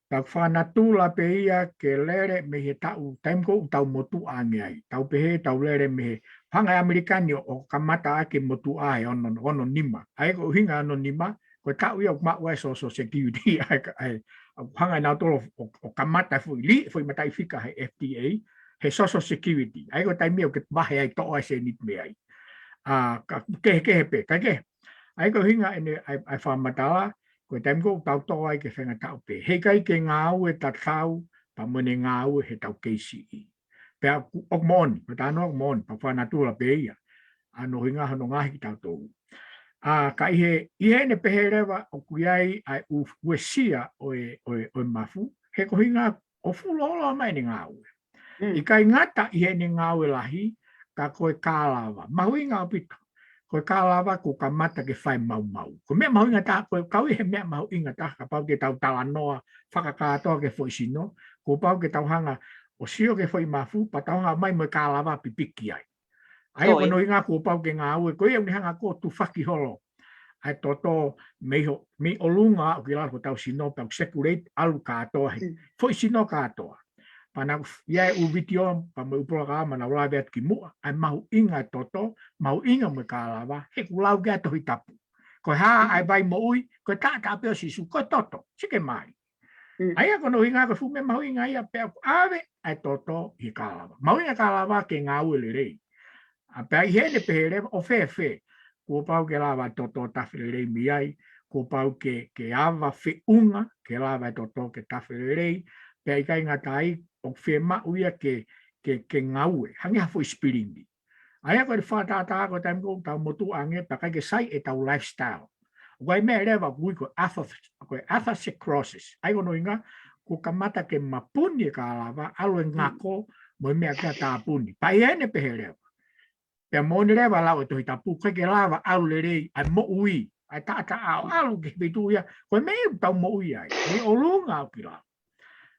Tau fakanatula pē ia ke lele mei he taʻu, taimi ko ē ʻoku tau motuʻa ange ai. Tau pehē tau lele mei he, hanga ʻe ʻAmelika ni ʻo, ʻo kamata ʻaki e motuʻa he ono, ono nima. ʻA ia ko e ʻuhinga ono nima, ko e taʻu ia ʻoku maʻu ai e Social Security, ʻa ia ka, ʻa ia, ʻoku hanga ʻe nautolu ʻo, ʻo kamata e foʻi li, foʻi mataʻifika he F D A, he Social Security. ʻA ia ko e taimi ia ʻoku ke vahe ai toʻo ai e sēniti mei ai. ʻA, ka kehekehe pē, ka ke. ʻA ia ko e ʻuhinga ʻene, ʻa e, ʻa e fakamatala, ko e taimi ko ē ʻoku tau toʻo ai ki he faʻahinga taʻu pē. Heʻikai ke ngāue tatau pea mo ʻene ngāue heʻetau K C E. Pea ʻoku, ʻoku moʻoni, ko e talanoa ʻoku moʻoni, pea fakanatula pē ia. ʻA hono ʻuhinga hono ngaohi kitautolu. ʻA, ka ʻi he, ʻi heʻene pehē leva ʻoku ʻi ai ʻa e u-, uesia ʻo e, ʻo e, ʻo e mafu, he ko e ʻuhinga ʻoku fuʻu lōloa mai ʻene ngāue. Mm. ʻIkai ngata ʻi heʻene ngāue lahi, ka ko e kālava. Mahuʻinga ʻaupito. Ko e kālava kuo kamata ke fai maumau. Ko e meʻa mahuʻinga taha, ko e kau ʻi he meʻa mahuʻinga taha, kapau te tau talanoa fakakātoa ki he foʻi sino, kuo pau ke tau hanga ʻo sio ki he foʻi mafu, pea tau hanga mai mo e kālava pipiki ai. ʻA ia ko hono ʻuhinga kuo pau ke ngāue, ko ia ʻoku ne hanga ʻo tufaki holo ʻa e toto mei ho, mei ʻolunga ʻo aʻu ki lalo hotau sino pea ʻoku circulate ʻalu kātoa he foʻi sino kātoa. Pea naʻa ku f-, ʻi ai e ʻū vitiō, pea mo e ʻū polokalama naʻa ku lave atu ki muʻa, ʻa e mahuʻinga e toto, mahuʻinga mo e kālava, he ʻoku lau ki ai e Tohi Tapu. Ko e hā ʻa e vai moʻui, ko e taʻataʻa pē ʻo Sīsū, ko e toto, sike mai. Mm. ʻA ia ko hono ʻuhinga ko e fuʻu meʻa mahuʻinga ia pea ʻoku ʻave ʻa e toto ʻi he kālava. Mahuʻinga e kālava ke ngāue lelei. ʻA pea ʻi heʻene pehē leva ʻo fēfē. Kuo pau ke lava e toto tafe lelei mei ai. Kuo pau ke, ke ava feʻunga, ke lava e toto ke tafe lelei. Pea ʻikai ngata ai, ʻoku fiemaʻu ia ke, ke, ke ngāue. Hangē ha foʻi sipilingi. ʻA ia ko e fakatātā ko e taimi ko ē ʻoku tau motuʻa ange pea ʻikai ke sai ʻetau lifestyle. ʻOku ʻi ai e meʻa leva ʻoku ui ko e ather-, ko e atherosclerosis. ʻA ia ko hono ʻuhinga, kuo kamata ke mapuni e kālava, ʻalu e ngako, mo e meʻa ki ai e tāpuni. Pea ʻi heʻene pehē leva. Pea moʻoni leva lau e Tohi Tapu, ʻikai ke lava ʻalu lelei ʻa e moʻui, ʻa e taʻataʻa ʻo ʻalu ki he feituʻu ia, ko e meʻa ia ʻoku tau moʻui ai, mei ʻolunga ʻo aʻu ki lalo.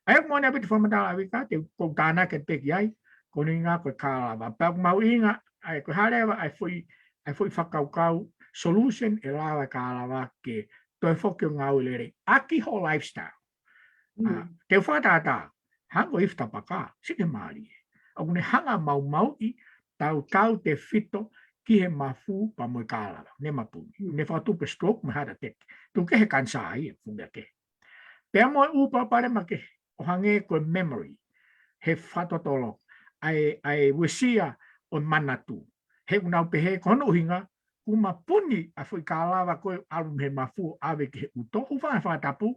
ʻA ia ʻoku moʻoni ʻaupito e fakamatala ʻa Vika, te u, ko u tānaki pē ki ai, ko hono ʻuhinga ko e kālava. Pea ʻoku mahuʻinga, ʻa ia ko e hā leva, ʻa e foʻi, ʻa e foʻi fakakaukau, solution ʻe lava e kālava ke toe foki ʻo ngāue lelei. ʻAki ho lifestyle. Mm. ʻA, te u fakatātā, hangē ko e ifi tapaka, sike mālie. ʻOku ne hanga ʻo maumauʻi, tautautefito ki he mafu pea mo e kālava. Ne mapuni. Mm. Ne fakatupu e stroke mo e heart attack. Tuku kehe e kanisā ia, fuʻu meʻa kehe. Pea mo e ʻū palopalema kehe, ʻo hangē ko e memory, he fakatotolo, ʻa e, ʻa e uesia ʻo e manatu. He ʻoku nau pehē, ko hono ʻuhinga, kuo mapuni ʻa e foʻi kālava ko ē ʻalu mei he mafu ʻo ʻave ki he ʻuto, ʻoku fai e fakatapu,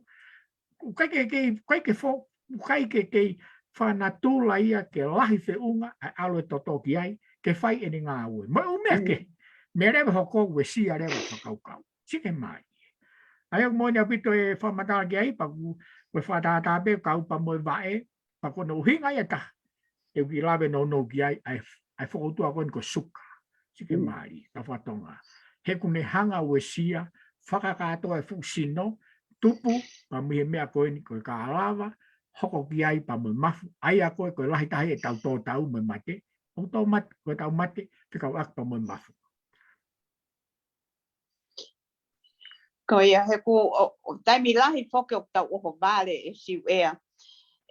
ʻoku ʻikai ke, ke, ʻikai ke fo-, ʻoku ʻikai ke, ke fakanatula ia ke lahi feʻunga ʻa e ʻalu e toto ki ai, ke fai ʻene ngāue. Mo e ʻū meʻa kehe, meʻa leva hoko uesia leva e fakakaukau. Sike mai. ʻA ia ʻoku moʻoni ʻaupito e fakamatala ki ai, pea ʻoku, ko e fakatātā pē kau pea mo e vaʻe, pea ko hono ʻuhinga ia ʻe taha. Te u kiʻi lave nounou ki ai, ʻa e, ʻa e fokoutua ko eni ko e suka. Sike mālie, ka fakatonga. He ʻoku ne hanga ʻo uesia, fakakātoa e fuʻu sino, tupu, pea mei he meʻa ko eni ko e kālava, hoko ki ai pea mo e mafu, ʻa ia ko ē, ko e lahi taha ʻetau tō tau mo e mate, ʻoku tau mat-, ko ʻetau mate, fekauʻaki pea mo e mafu. Ko ia, he ʻoku, ʻo, ʻo, taimi lahi foki ʻoku tau ʻohovale ʻe Siuʻea.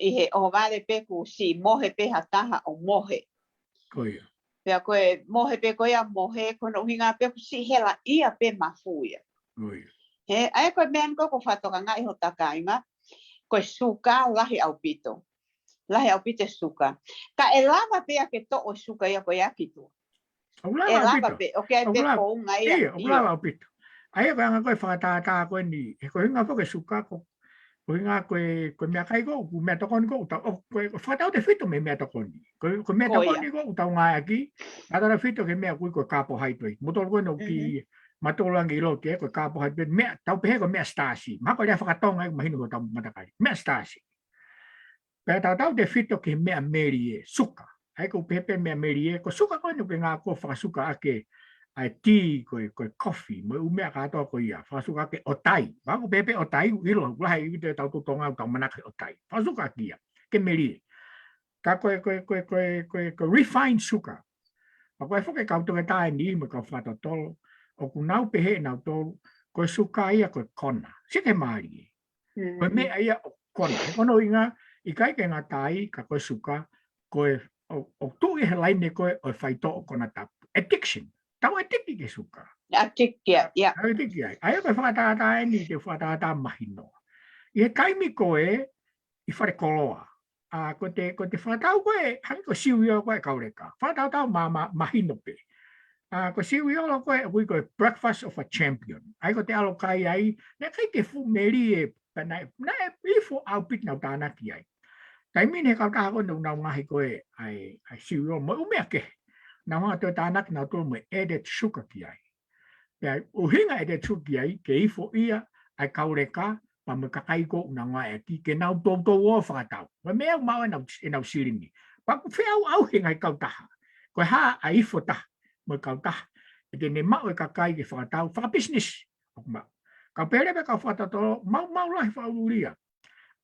ʻI he ʻohovale pē kuo siʻi mohe pē ha taha ʻo mohe. Ko ia. Pea ko e mohe pē ko ia mohe, ko hono ʻuhinga pē kuo siʻi helaʻia pē mafu ia. Ko ia. He, ʻa ia ko e meʻa ni ko ē ʻoku fakatokangaʻi hotau kāinga, ko e suka lahi ʻaupito. Lahi ʻaupito e suka. Ka ʻe lava pē ia ke toʻo e suka ia ko ia ki tuʻa. ʻOku lava ʻaupito. ʻE lava pē, ʻoku ʻi ai pē founga ia. ʻIo, ʻoku lava ʻaupito. ʻA ia ko e anga ko ē e fakatātā ko eni, he ko e ʻuhinga foki e suka ko, ko e ʻuhinga ko e, ko e meʻakai ko ē, ko e meʻatokoni ko ē, ʻoku tau, ʻo, ko e, ko e fakatautefito mei he meʻatokoni. Ko e, ko e meʻatokoni ko ē ʻoku tau ngāueʻaki, fakatautefito ki he meʻa ʻoku ui ko e carbohydrate. Mou tolu ko ē ʻoku kiʻi mātolo ange ʻilo ki ai, ko e carbohydrate, meʻa, tau pehē ko e meʻa sitaasi. Mahalo ko e lea faka-Tonga ʻoku mahino ki hotau matakali. Meʻa sitaasi. Pea tautautefito ki he meʻa melie, suka. ʻA ia ko e pehē pē meʻa melie, ko e suka ko eni ʻoku ke ngāueʻaki ʻo fakasuka ʻaki ʻa e tī, ko e, ko e kofi, mo e ʻū meʻa kātoa ko ia. Fakasuka ʻaki e ʻotai. Mahalo ʻoku pehē pē ʻotai, ʻilo, lahi ʻaupito ʻetau totongi ʻoku tau manako he ʻotai. Fakasuka ʻaki ia, ke melie. Ka ko e, ko e, ko e, ko e, ko e, ko e refined sugar. Pea ko e foki e kau toketā ʻe niʻihi mo e kau fakatotolo, ʻoku nau pehē ʻe nautolu, ko e suka ia ko e kona. Sike mālie. Mm. Ko e meʻa ia ʻoku kona. He ko hono ʻuhinga, ʻikai ke ngata ai, ka ko e suka, ko e, ʻo, ʻo tuʻu ʻi he laine ko ē ʻo e faitoʻo konatapu. Addiction. Tau addict ki he suka. Addict, yeah, yeah. Tau addict ki ai. ʻA ia ko e fakatātā eni, te u fakatātā mahino. ʻI he taimi ko ē, ʻi fale koloa. ʻA, ko te, ko te fakatau ko ē, hangē ko e cereal ko ē ʻa e kau leka. Fakatātā ma, ma, mahino pē. ʻA, ko e cereal ko ē, ʻoku ui ko e breakfast of a champion. ʻA ia ko te ʻalu ʻo kai ai, naʻe ʻikai ke fuʻu melie, pea naʻe, naʻe ifo ʻaupito ʻenau tānaki ai. Taimi ni he kautaha ko ē naʻa nau ngaohi ko ē ʻa e, ʻa e cereal, mo e ʻū meʻa kehe. Naʻa nau hanga ʻo toe tānaki nautolu mo e added sugar ki ai. Pea ʻuhinga e added sugar ki ai, ke ifo ia ʻa e kau leka, pea mo e kakai ko ē ʻoku nau ngāueʻaki, ke nau toutou ō ʻo fakatau. Ko e meʻa ʻoku maʻu ʻenau, ʻenau silini. Pea ʻoku feʻauʻauhi e ngaahi kautaha. Ko e hā ʻa e ifo taha, mo e kautaha. ʻE te ne maʻu e kakai ke fakatau, fakapisinisi. ʻOku maʻu. Ka pehē leva e kau fakatotolo, maumau lahi fakaʻulia.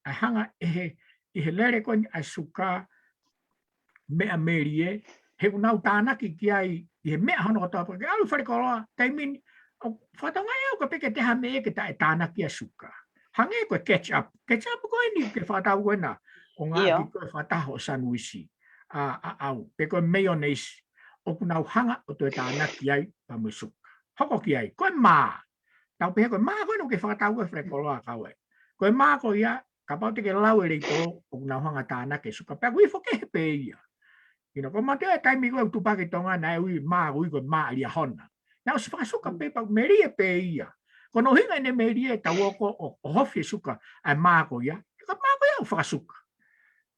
ʻA e hanga ʻe he, ʻi he lele ko eni ʻa e suka, meʻa melie, he ʻoku nau tānaki ki ai, ʻi he meʻa hono kotoa pē, ke ʻalu fale koloa, taimi ni, ʻo fakatonga e au ka peke te ha meʻa ke taʻe tānaki ʻa e suka. Hangē ko e ketchup. Ketchup ko eni ke fakatau ko ena, ʻo ngā ʻIo. ki ko e fakataha ʻo sanuisi. ʻA, ʻa, au, pe ko e mayonnaise, ʻoku nau hanga ʻo toe tānaki ai, pea mo e suka. Hoko ki ai, ko e mā. Tau pehē ko e mā ko ena ʻoku ke fakatau ko ē fale koloa kau ē. Ko e mā ko ia, kapau te ke lau e leitolo, ʻoku nau hanga tānaki e suka. Pea ʻoku ifo kehe pē ia. ʻIo, ko mate e taimi ko ē ʻoku tupu hake ʻi Tonga naʻe ui mā, ui ko e mā ʻa Liahona. Naʻe ʻosi fakasuka pē pea melie pē ia. Ko hono ʻuhinga ʻene melie tau ō ko ē ʻo, ʻo hofi e suka, ʻa e mā ko ia. Ko e mā ko ia ʻoku fakasuka.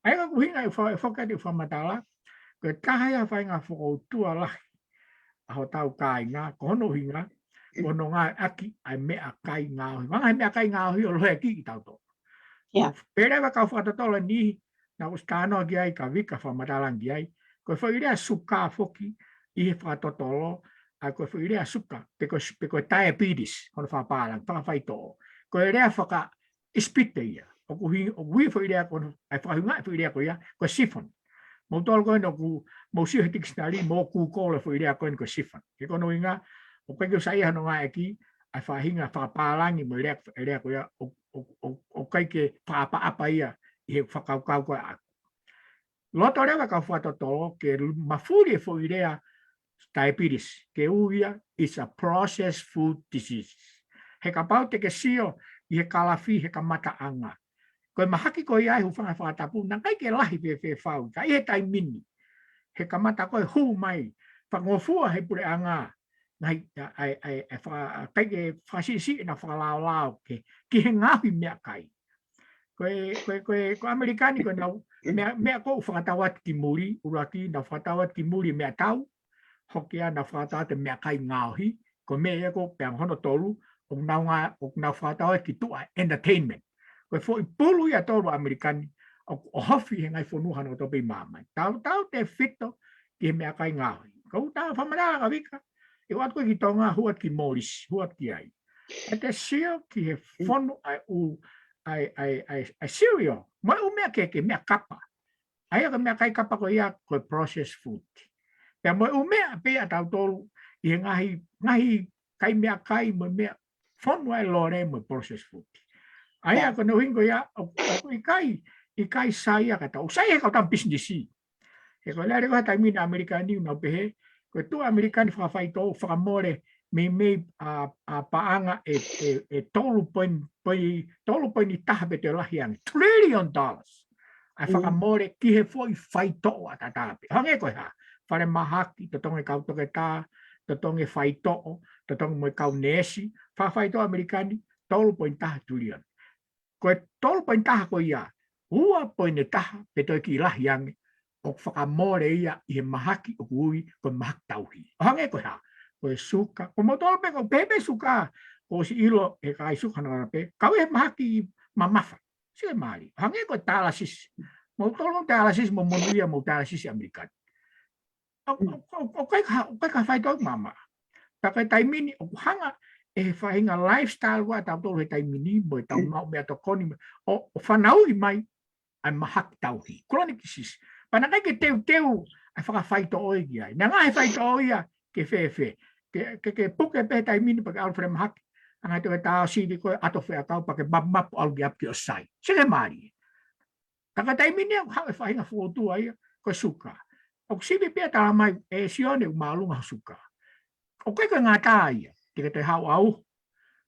ʻA ia ko e ʻuhinga e fa-, e foki atu e fakamatala, ko e taha ia e faʻahinga fokoutua lahi ʻa hotau kāinga, ko hono ʻuhinga, ko hono ngāueʻaki ʻa e meʻakai ngaohi. Ko e ngaahi meʻakai ngaohi ʻo loheʻaki kitautolu. ʻIo. Pehē leva e kau fakatotolo ni, naʻa ku ʻosi talanoa ki ai, ka Vika fakamatala ange ki ai, ko e foʻi lea suka foki ʻi he fakatotolo, ʻa ko e foʻi lea suka, pe ko, pe ko e diabetes, hono fakapālangi, fakafaitoʻo. Ko e lea faka-ʻIsipite ia. ʻOku ʻuhi, ʻoku ui e foʻi lea ko ē, ʻa e fakaʻuhinga e foʻi lea ko ia, ko e siphon. Moutolu ko ē ʻoku mou sio he tikisinali, mou Google e foʻi lea ko ē ko e siphon. He ko hono ʻuhinga, ʻoku ʻikai ke u saiʻia hono ngāueʻaki, ʻa e faʻahinga fakapālangi mo e lea, e lea ko ia, ʻo, ʻo, ʻo, ʻoku ʻikai ke fakaʻapaʻapa ia ʻi he fakakaukau ko ē ʻaʻaku. Loto leva e kau fakatotolo ke mafuli e foʻi lea diabetes, ke ui ia, it's a processed food disease. He kapau te ke sio ʻi he kalafi he kamataʻanga. Ko e mahaki ko ia ʻi he hūfanga he fakatapu, naʻe ʻikai ke lahi fēfē fau, ka ʻi he taimi ni. He kamata ko ē hū mai, fakangofua he puleʻanga, ngaahi, ʻa, ʻa, ʻa, ʻa, faka-, ʻikai ke fakasiʻisiʻi ʻenau fakalaolao ke, ki he ngaohi meʻakai. Ko e, ko e, ko e, ko ʻAmelika ni ko ʻenau, meʻa, meʻa ko ē ʻoku fakatau atu ki muli, ʻuluaki, nau fakatau atu ki muli meʻatau, hoko ia nau fakatau atu meʻakai ngaohi, ko e meʻa ia ko ē pea hono tolu, ʻoku nau ngā, ʻoku nau fakatau atu ki tuʻa entertainment. Ko e foʻi pulu ia ʻe tolu ʻa ʻAmelika ni, ʻoku ʻohofi he ngaahi fonua hono kotoa pē ʻi māmani. Tautautefito tefito ki he meʻakai ngaohi. Ka u tau fakamatala ka Vika, ʻe ʻoatu ko ē ki Tonga, hū atu ki Molisi, hū atu ki ai. ʻE te sio ki he fonu ʻa e ʻū, ʻa e, ʻa e, ʻa e, ʻa e cereal, mo e ʻū meʻa kehekehe, meʻa kapa. ʻA ia ko e meʻakai kapa ko ia ko e processed food. Pea mo e ʻū meʻa pē ʻa tautolu ʻi he ngaahi, ngaahi kai meʻakai mo e meʻa fonu ʻa e lole mo e processed food. ʻA ia ko hono ʻuhinga ko ia, ʻo, ʻoku ʻikai, ʻikai saiʻia ka tau. Saiʻia he kau tama pisinisi. He ko e lea leva ko ē he taimi ni ʻAmelika ni ʻoku nau pehē, ko e tuʻu ʻAmelika ni fakafaitoʻo, fakamole, meimei ʻa, ʻa paʻanga ʻe, ʻe, ʻe tolu poini, poini, tolu poini taha pe toe lahi ange. Trillion dollars. ʻA e fakamole ki he foʻi faitoʻo ʻataʻatā pē. Hangē ko e hā, falemahaki, totongi e kau toketā, totongi e faitoʻo, totongi mo e kau neesi, fakafaitoʻo ʻAmelika ni, tolu poini taha trillion. Ko e tolu poini taha ko ia, ua poini taha, pe toe kiʻi lahi ange, ʻoku fakamole ia ʻi he mahaki ʻoku ui ko e mahaki tauhi. ʻO hangē ko e hā, ko e suka, ko moutolu pē ko pē pē suka, kuo ʻosi ʻilo he kakai suka hono ʻana pē, kau ʻi he mahaki mamafa, sio e mali. ʻO hangē ko e dialysis, moutolu dialysis mo monūʻia mo dialysis ʻAmelika ni. ʻO, ʻo, ʻo, ʻoku ʻikai ke, ʻoku ʻikai ke faitoʻo mamafa. Pea ko e taimi ni, ʻoku hanga ʻe he faʻahinga lifestyle ʻa tautolu he taimi ni, mo e tau maʻu meʻatokoni, mo, ʻo, ʻo fanauʻi mai, ʻa e mahaki tauhi. Chronic disease. Pea naʻe ʻikai ke teuteu, ʻa e fakafaitoʻo ia ki ai. Naʻe ngaahi faitoʻo ia, ke fēfē. Ke, ke, ke puke pē he taimi ni, pea ke ʻalu falemahaki. Hanga ʻe he toketā ʻo sivi ko e ʻato fē ʻakau pea ke mapumapu ʻalu ki ʻapi ke ʻosi sai. Sio ki he mali. Ka ko e taimi ni ʻoku haʻu e faʻahinga fokotuʻu ia, ko e suka. ʻOku sivi pē ʻo tala mai, ʻe Sione ʻoku māʻolunga ho suka. ʻOku ʻikai ko e ngata ia, te ke toe haʻu ʻo uhu.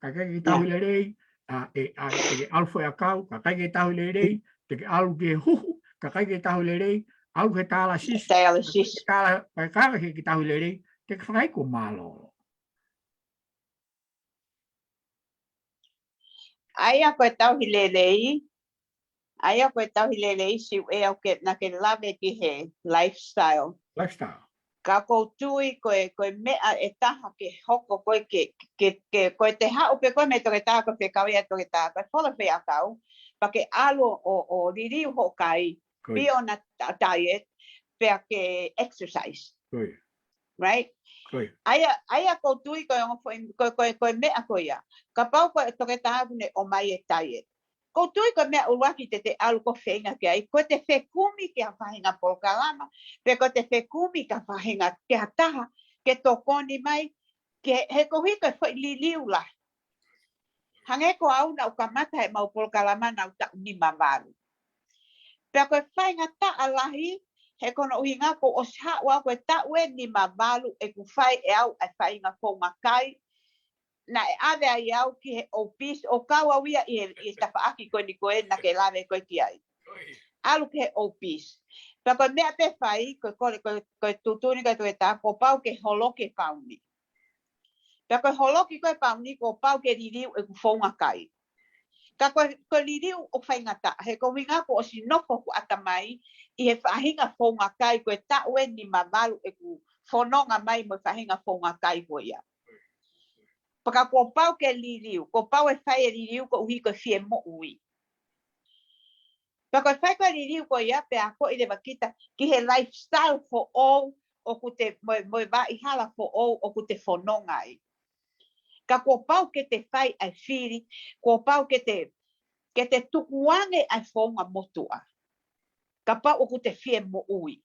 Ka ʻikai ke tauhi lelei, ʻa, ʻe, ʻa, te ke ʻalu fē ʻakau, ka ʻikai ke tauhi lelei, te ke ʻalu ki he huhu, ka ʻikai ke tauhi lelei, ʻalu ki he dialysis, Dialysis. ka ʻikai ke tala-, ka ʻikai ke tauhi lelei, te ke fakaʻiku mālōlō. ʻA ia ko e tauhi lelei, ʻa ia ko e tauhi lelei Siuʻea ʻoku ke, naʻa ke lave ki he lifestyle. Lifestyle. Ka ʻoku ou tui ko e, ko e meʻa ʻe taha ke hoko ko e ke, ke, ke, ko e te haʻu pē ko e mei he toketā ko e fekau ia toketā ko e folo fē ʻakau, pea ke ʻalu ʻo, ʻo liliu hoʻo kai, Ko ia. be on a, a diet, pea ke exercise. Ko ia. Right? Ko ia. ʻA ia, ʻa ia ʻoku ou tui ko e ongo foʻi, ko, ko, ko e meʻa ko ia. Kapau ko e toketā ʻoku ne ʻomai e diet. ʻOku ou tui ko e meʻa ʻuluaki te te ʻalu ʻo feinga ki ai, ko e te fekumi ki ha faʻahinga polokalama, pe ko e te fekumi ki ha faʻahinga ki ha taha, ke tokoni mai, ke, he koeʻuhi ko e foʻi liliu lahi. Hangē ko au naʻa ku kamata heʻemau polokalama naʻa ku taʻu nima valu. Pea ko e faingataʻa lahi, he ko hono ʻuhinga kuo ʻosi haʻu au ko e taʻu ʻe nima valu ʻeku fai ʻe au ʻa e faʻahinga founga kai, naʻe ʻave ai au ki he obese, ʻo kau au ia ʻi he, ʻi he tafaʻaki ko eni ko ē naʻa ke lave ko ē ki ai. ʻAlu ki he obese. Pea ko e meʻa pē fai, ko e kole, ko e, ko e tuʻutuʻuni ko e toketā, kuo pau ke holoki e pauni. Pea ko e holoki ko e pauni, kuo pau ke liliu ʻeku founga kai. Ka ko e, ko e liliu ʻoku faingataʻa, he ko e ʻuhinga kuo ʻosi nofo hoku ʻatamai ʻi he faʻahinga founga kai, ko e taʻu ʻe nima valu ʻeku fononga mai mo e faʻahinga founga kai ko ia. Pea ka kuo pau ke liliu, kuo pau ʻe fai e liliu koeʻuhi ko e fie moʻui. Pea ko e fai ko e liliu ko ia, pea akoʻi leva kita ki he lifestyle foʻou ʻoku te, mo e, mo e vaʻa hala foʻou ʻoku te fononga ai. Ka kuo pau ke te fai ʻa e fili, kuo pau ke te, ke te tukuange ʻa e founga motuʻa. Kapau ʻoku te fie moʻui.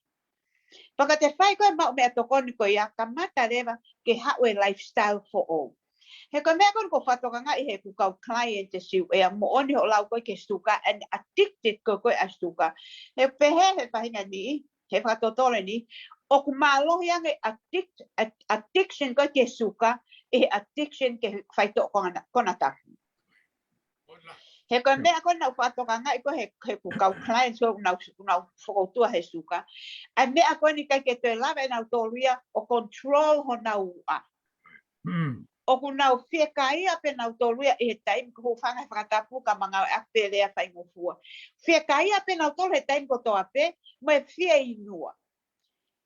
Pea ka te fai ko e maʻu meʻatokoni ko ia, kamata leva ke haʻu e lifestyle foʻou. He ko e meʻa ko eni ʻoku ou fakatokangaʻi heʻeku kau client ʻe Siuʻea, moʻoni hoʻo lau ko ē ki he suka, and addicted ko ē ko ē ʻa e suka. He pehē he faʻahinga ni, he fakatotolo ni, ʻoku mālohi ange addict-, ad-, addiction ko ē ki he suka, ʻi he addiction ki he faitoʻo kona-, konatapu. He ko e meʻa ko ē naʻa ku fakatokangaʻi ko ē he, heʻeku kau clients ko ē naʻa ku, naʻa ku fokoutua he suka. ʻA e meʻa ko eni ʻikai ke toe lava ʻe nautolu ia ʻo control honau uʻa. Mm. ʻOku nau fiekaia pē nautolu ia ʻi he taimi ko e hūfanga he fakatapu ka mangau ʻa e pele ʻa faingofua. Fiekaia pē nautolu he taimi kotoa pē, mo e fieinua.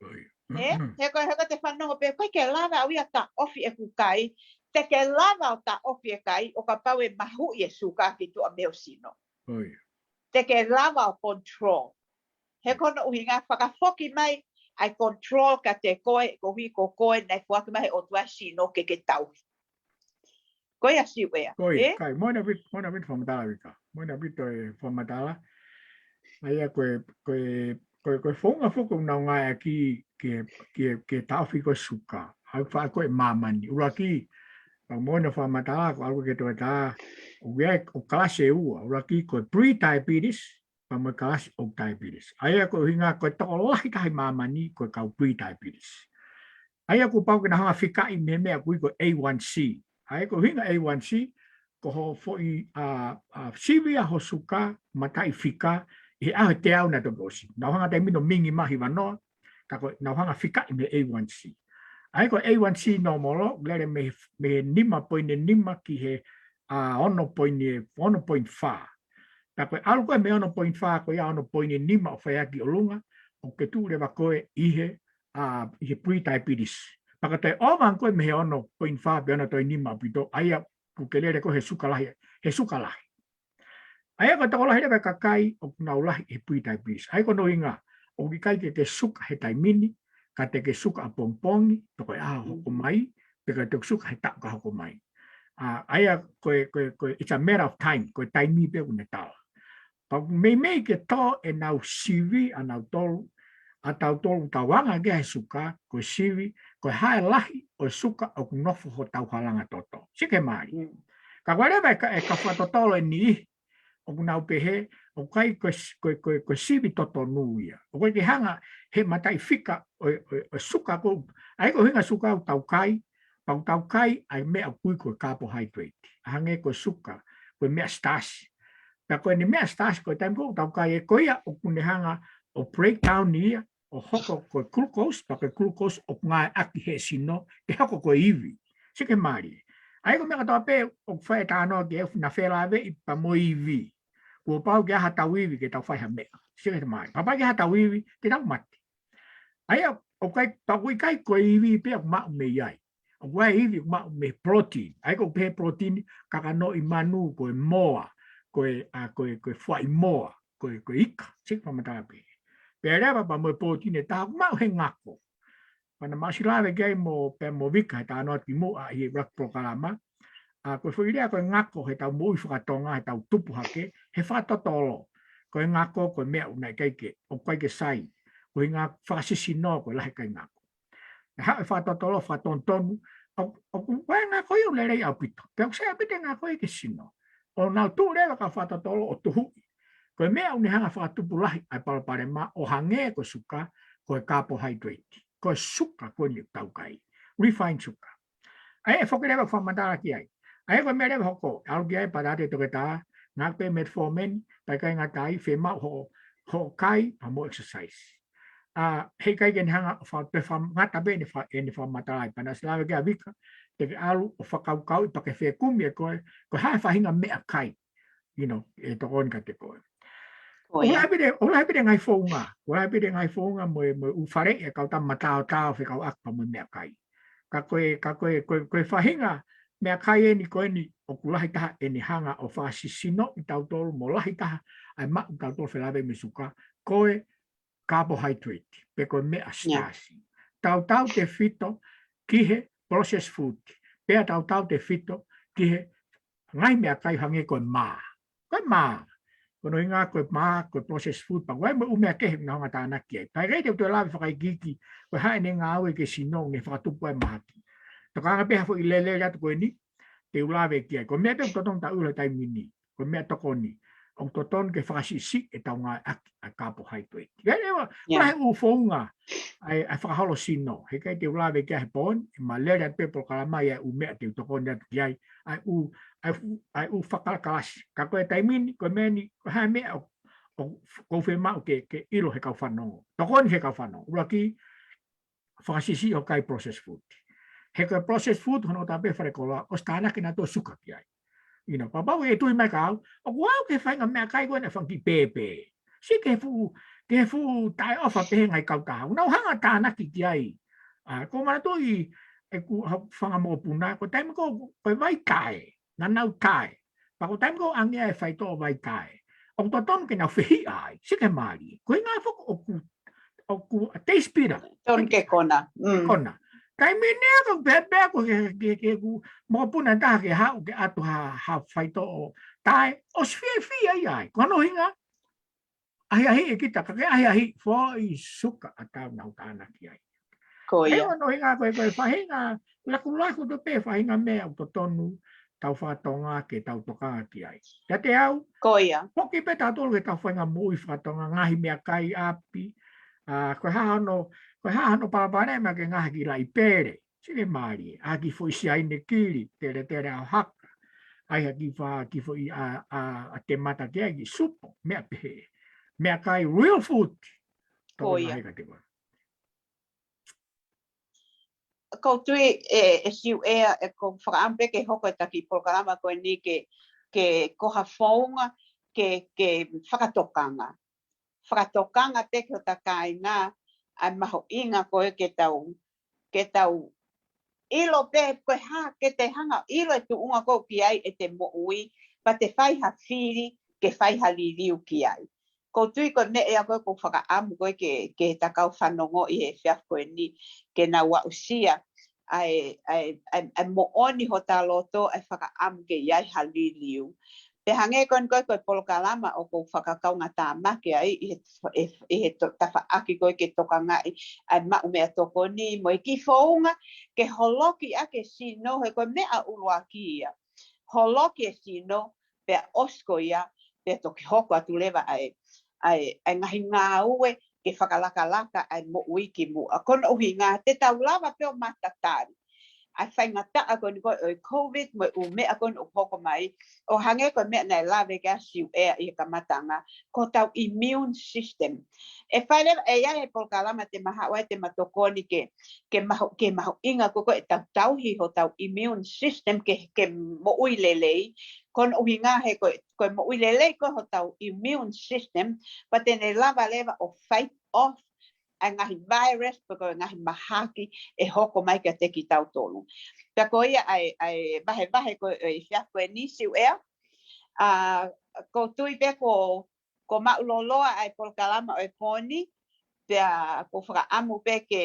Ko ia. He, Mm-mm. he ko e, he ko e te fanongo pē, ʻikai ke lava au ia taʻofi ʻeku kai, te ke lava ʻo taʻofi e kai, ʻo kapau ʻe mahuʻi e suka ki tuʻa mei ho sino. Ko ia. Te ke lava ʻo control. He ko hono ʻuhinga fakafoki mai ʻa e control kiate koe, koeʻuhi ko koe naʻe foaki mai he ʻOtua e sino ke ke tauhi. Ko ia Siuʻea, Ko ia, ē? kai, moʻoni ʻaupito, moʻoni ʻaupito fakamatala Vika. Moʻoni ʻaupito e fakamatala. ʻA ia ko e, ko e, ko e, ko e founga foki ʻoku nau ngāueʻaki ke, ke, ke taʻofi ko e suka. ʻA ia ʻoku faʻa ko e māmani. ʻUluaki, pea moʻoni e fakamatala, ko e ʻalu ki he toketā, ʻoku ʻi ai, ʻoku kalasi ʻe ua. ʻUluaki ko e pre-diabetes, pea mo e kalasi ʻoku diabetes. ʻA ia ko e ʻuhinga ko e tokolahi taha ʻi māmani ko e kau pre-diabetes. ʻA ia kuo pau ke nau hanga fikaʻi mei he meʻa ʻoku ui ko e A one C. ʻA ia ko e ʻuhinga A one C, ko hoʻo foʻi, ʻa, ʻa, sivi ʻa ho suka, mataʻifika, ʻi he ʻaho ʻe teau naʻe toki ʻosi. Nau hanga taimi ni ʻo mingi mai hiva noa, ka ko e nau hanga fikaʻi mei he A one C. ʻA ia ko e A one C normal, lele mei, mei he nima poini nima ki he, ʻa, ono poini, ono poini fā. Pea ko e ʻalu ko ē mei he ono poini fā ko ia ono poini nima ʻo fai hake ki ʻolunga, ʻoku ke tuʻu leva ko ē ʻi he, ʻa, ʻi he pre-diabetes. Pea ka toe ʻova ange ko ē mei he ono poini fā pe ono poini nima ʻaupito, ʻa ia ʻoku ke lele ko ē he suka lahi, he suka lahi. ʻA ia ko e tokolahi leva e kakai ʻoku nau lahi he pre-diabetes. ʻA ia ko hono ʻuhinga, ʻoku ʻikai ke ke suka he taimi ni, ka te ke suka ʻapongipongi, pe ko e ʻaho hoko mai, pe ka te ke suka he taʻu ka hoko mai. ʻA, ʻa ia ko e, ko e, ko e, it's a matter of time, ko e taimi pē ʻoku ne tala. Pea meimei ke tō ʻenau sivi ʻanautolu, ʻa tautolu ʻoku tau anga ki he suka, ko e sivi, ko e hā e lahi ʻo e suka ʻoku nofo hotau halanga toto. Sio ki he mali. Mm. Ka ko e leva e ka, e kau fakatotolo ʻe niʻihi ʻoku nau pehē ʻoku ʻikai ko e s-, ko e, ko e, ko e sivi totonu ia. ʻOku ʻikai ke hanga he mataʻi fika ʻo e, ʻo e, ʻo e suka ko ē, ʻa ia ko e ʻuhinga suka ʻoku tau kai, pea ʻoku tau kai ʻa e meʻa ʻoku ui ko e carbohydrate. ʻA hangē ko e suka, ko e meʻa starch. Pea ko ʻene meʻa starch ko e taimi ko ē ʻoku tau kai ʻe ko ia ʻoku ne hanga ʻo breakdown ia, ʻo hoko ko e glucose, pea ko e glucose ʻoku ngāueʻaki he sino, ke hoko ko e ivi. Sio ki he mālie. ʻA ia ko e meʻa kātoa pē ʻoku fai e talanoa ki ai, naʻa felāveʻi pea mo e ivi. Kuo pau ke ʻi ai haʻatau ivi ke tau fai ha meʻa. Sio ki he mālie. Kapau ʻikai ke ʻi ai haʻatau ivi, te tau mate. ʻA ia, ʻoku ʻikai, pea ʻoku ʻikai ko e ivi pē ʻoku maʻu mei ai. ʻOku ʻi ai e ivi ʻoku maʻu mei he protein. ʻA ia ko e pehē protein, kakanoʻi manu, ko e moa, ko e, ʻa, ko e, ko e fuaʻi moa, ko e, ko e ika, sio ki he fakamatala pē. Pea leva pea mo e protein ʻe taha ʻoku maʻu he ngako. Pea naʻa mau ʻosi lave ki ai mo, pea mo Vika he talanoa atu ki muʻa ʻi he ʻuluaki polokalama. ʻA, ko e foʻi lea ko e ngako heʻetau moʻui fakatonga, heʻetau tupu hake, he fakatotolo. Ko e ngako, ko e meʻa ʻoku ʻikai ke, ʻoku ʻikai ke sai. Ko e ʻuhinga fakasisino, ko e lahi ʻikai ngako. ʻE haʻu e fakatotolo, fakatonutonu, ʻo, ʻoku ʻi ai e ngako ia ʻoku lelei ʻaupito. Pea ʻoku sai ʻaupito e ngako ia ki he sino. ʻO nau tuʻu leva e kau fakatotolo ʻo tuhuʻi. Ko e meʻa ʻoku ne hanga fakatupu lahi ʻa e palopalema ʻo hangē ko e suka, ko e carbohydrate. Ko e suka ko eni ʻoku tau kai. Refined sugar. ʻA ia ʻe foki leva e fakamatala ki ai. ʻA ia ko e meʻa leva hoko, ʻalu ki ai pea ʻai atu e toketā, ngāueʻaki pē metformin, pea ʻikai ngata ai, fiemaʻu hoʻo, hoʻo kai, pea mo e exercise. ʻA, heʻikai ke ne hanga ʻo fa-, pe fangata pē ʻene fa-, ʻene fakamatala ai, pea naʻe ʻosi lave ki ai ʻa Vika, te ke ʻalu ʻo fakakaukauʻi pea ke fekumi ʻe koe, ko e hā e faʻahinga meʻakai, you know, ʻe tokoni kiate koe. Ko ia. ʻOku lahi pē, ʻoku lahi pē ngaahi founga, ʻoku lahi pē ngaahi founga mo e, mo e ʻū faleʻi ʻa e kau tama mataotao fekauʻaki pea mo e meʻakai. Ka ko e, ka ko e, ko e, ko e faʻahinga meʻakai eni ko eni ʻoku lahi taha ʻene hanga ʻo fakasisinoʻi kitautolu mo lahi taha ʻa e maʻu ʻa kitautolu felāveʻi mo e suka, ko e carbohydrate, pe ko e meʻa starch. Tautautefito ki he processed food. Pea tautautefito ki he ngaahi meʻakai hangē ko e mā. Ko e mā. Ko hono ʻuhinga ko e mā, ko e processed food, pea ko e mo e ʻū meʻa kehe naʻa nau hanga tānaki ai. Pea ʻikai te u toe lave fakaikiiki, ko e hā ʻene ngāue ki he sino, ʻene fakatupu ai mahaki. Tokanga pē ha foʻi lele atu ko eni, te u lave ki ai. Ko e meʻa pē ʻoku totonu ke tau ʻilo he taimi ni. Ko e meʻatokoni. ʻOku totonu ke fakasiʻisiʻi ʻetau ngāueʻaki ʻa e carbohydrate. Ka leva, ʻoku lahi e ʻū founga ʻa e, ʻa e fakaholo sino. Heʻikai te u lave ki ai he pō ni, ʻe ma lele atu pē polokalama ia ʻa e ʻū meʻa te u tokoni atu ki ai. ʻA e ʻū, ʻa e ʻū, ʻa e ʻū fakalakalasi. Ka ko e taimi ni, ko e meʻa ni, ko e hā e meʻa ʻoku, ʻoku, ʻoku fiemaʻu ke, ke ʻilo he kau fanongo. Tokoni he kau fanongo. ʻUluaki, fakasiʻisiʻi hoʻo kai processed food. He ko e processed food, hono ʻuhinga pē fale koloa, ʻosi tānaki nautolu e suka ki ai. You know, kapau ʻe tui mai ka au, ʻoku ou ʻi he faʻahinga meʻakai ko ena fanga kiʻi pēpē. Sio ki he fuʻu, ki he fuʻu taʻeʻofa pehē ngaahi kautaha. Naʻa nau hanga tānaki ki ai. ʻA, ʻoku ou manatuʻi ʻeku hau fanga mokopuna, ko e taimi ko ē, ko e vai tae. Naʻa nau tae. Pea ko e taimi ko ē ʻoku ʻange ai e faitoʻo vai tae, ʻoku totonu ke nau fehiʻa ai. Sio ki he mālie. Ko e ʻuhinga foki ʻoku, ʻoku taste bitter. Totonu ke kona. Mm. Kona. Taimi ʻe niʻihi ʻoku ou pehē pē au ke, ke, ke ʻoku mokopuna ʻe taha ke haʻu ke ʻatu ha, ha faitoʻo tae, ʻosi fiefia ia ai. Ko hono ʻuhinga, ʻahiʻahiʻi kita, ka ke ʻahiʻahiʻi foʻi suka ʻa tautolu naʻa nau tānaki ai. Ko ia. ʻA ia ko hono ʻuhinga ko e, ko e faʻahinga, lakulaku atu pē faʻahinga meʻa ʻoku totonu tau fakatonga ke tau tokanga ki ai. Kiate au, ko ia, foki pē tautolu ke tau faʻahinga moʻui fakatonga, ngaahi meʻakai ʻapi, ʻa, ko e hā hono, ko e hā hono palopalema ke ngaahi kiʻi laʻi pele. Sio ki he mālie, ʻai ha kiʻi foʻi siaine kili, teletele ʻaohaka. ʻAi ha kiʻi fa-, kiʻi foʻi ʻa, ʻa, ʻa temata ki ai, kiʻi supo, meʻa pehē. Meʻakai real food. Ko ia. Tokoni mai kiate koe. Ko u tui ʻe, ʻe Siuʻea, ʻe ko e fakaʻamu pē ke hoko ʻeta kiʻi polokalama ko eni ke, ke ko ha founga ke, ke fakatokanga. Fakatokanga pē ki hota kāinga ʻa e mahuʻinga ko ē ke tau, ke tau ʻilo pē ko e hā, ke te hanga ʻo ʻilo e tuʻunga ko ē ʻoku ʻi ai ʻete moʻui, pea te fai ha fili, ke fai ha liliu ki ai. Ko u tui ko e meʻa ia ko ē ʻoku ou fakaʻamu ko ē ke, ke hota kau fanongo ʻi he efiafi ko eni, ke nau aʻusia ʻa e, ʻa e, ʻa e, ʻa e moʻoni hota loto, ʻa e fakaʻamu ke ʻi ai ha liliu. Pea hangē ko eni ko ē ko e polokalama ʻoku ou fakakaungātāmaki ai ʻi he, ʻi he, ʻi he to-, tafaʻaki ko ē ke tokangaʻi ʻa e maʻu meʻatokoni mo e kiʻi founga ke holoki ʻaki e sino, he ko e meʻa ʻuluaki ia. holoki e sino, pea ʻosi ko ia, pea toki hoko atu leva ʻa e, ʻa e, ʻa e ngaahi ngāue ke fakalakalaka ʻa e moʻui ki muʻa. Ko hono ʻuhinga, te tau lava pē ʻo matatali ʻa e faingataʻa ko eni ko ē ʻo e COVID mo e ʻū meʻa ko eni ʻoku hoko mai, ʻo hangē ko e meʻa naʻe lave ki ai ʻa Siuʻea ʻi he kamataʻanga, ko hotau immune system. ʻE fai leva, ʻe ʻi ai e polokalama te ma haʻu ai te ma tokoni ke, ke mahu, ke mahuʻinga ko ē ko ē ʻetau tauhi hotau immune system ke, ke moʻui lelei, ko hono ʻuhinga he ko e, ko e moʻui lelei ko ē hotau immune system, pea te ne lava leva ʻo fight off ʻa e ngaahi virus, pe ko e ngaahi mahaki ʻe hoko mai kiate kitautolu. Pea ko ia ʻa e, ʻa e vahevahe ko ē ʻo e efiafi ko eni Siuʻea, ʻa, ʻoku ou tui pē ko, ko maʻuloloa ʻa e polokalama ʻo e pō ni, pea ʻoku ou fakaʻamu pē ke,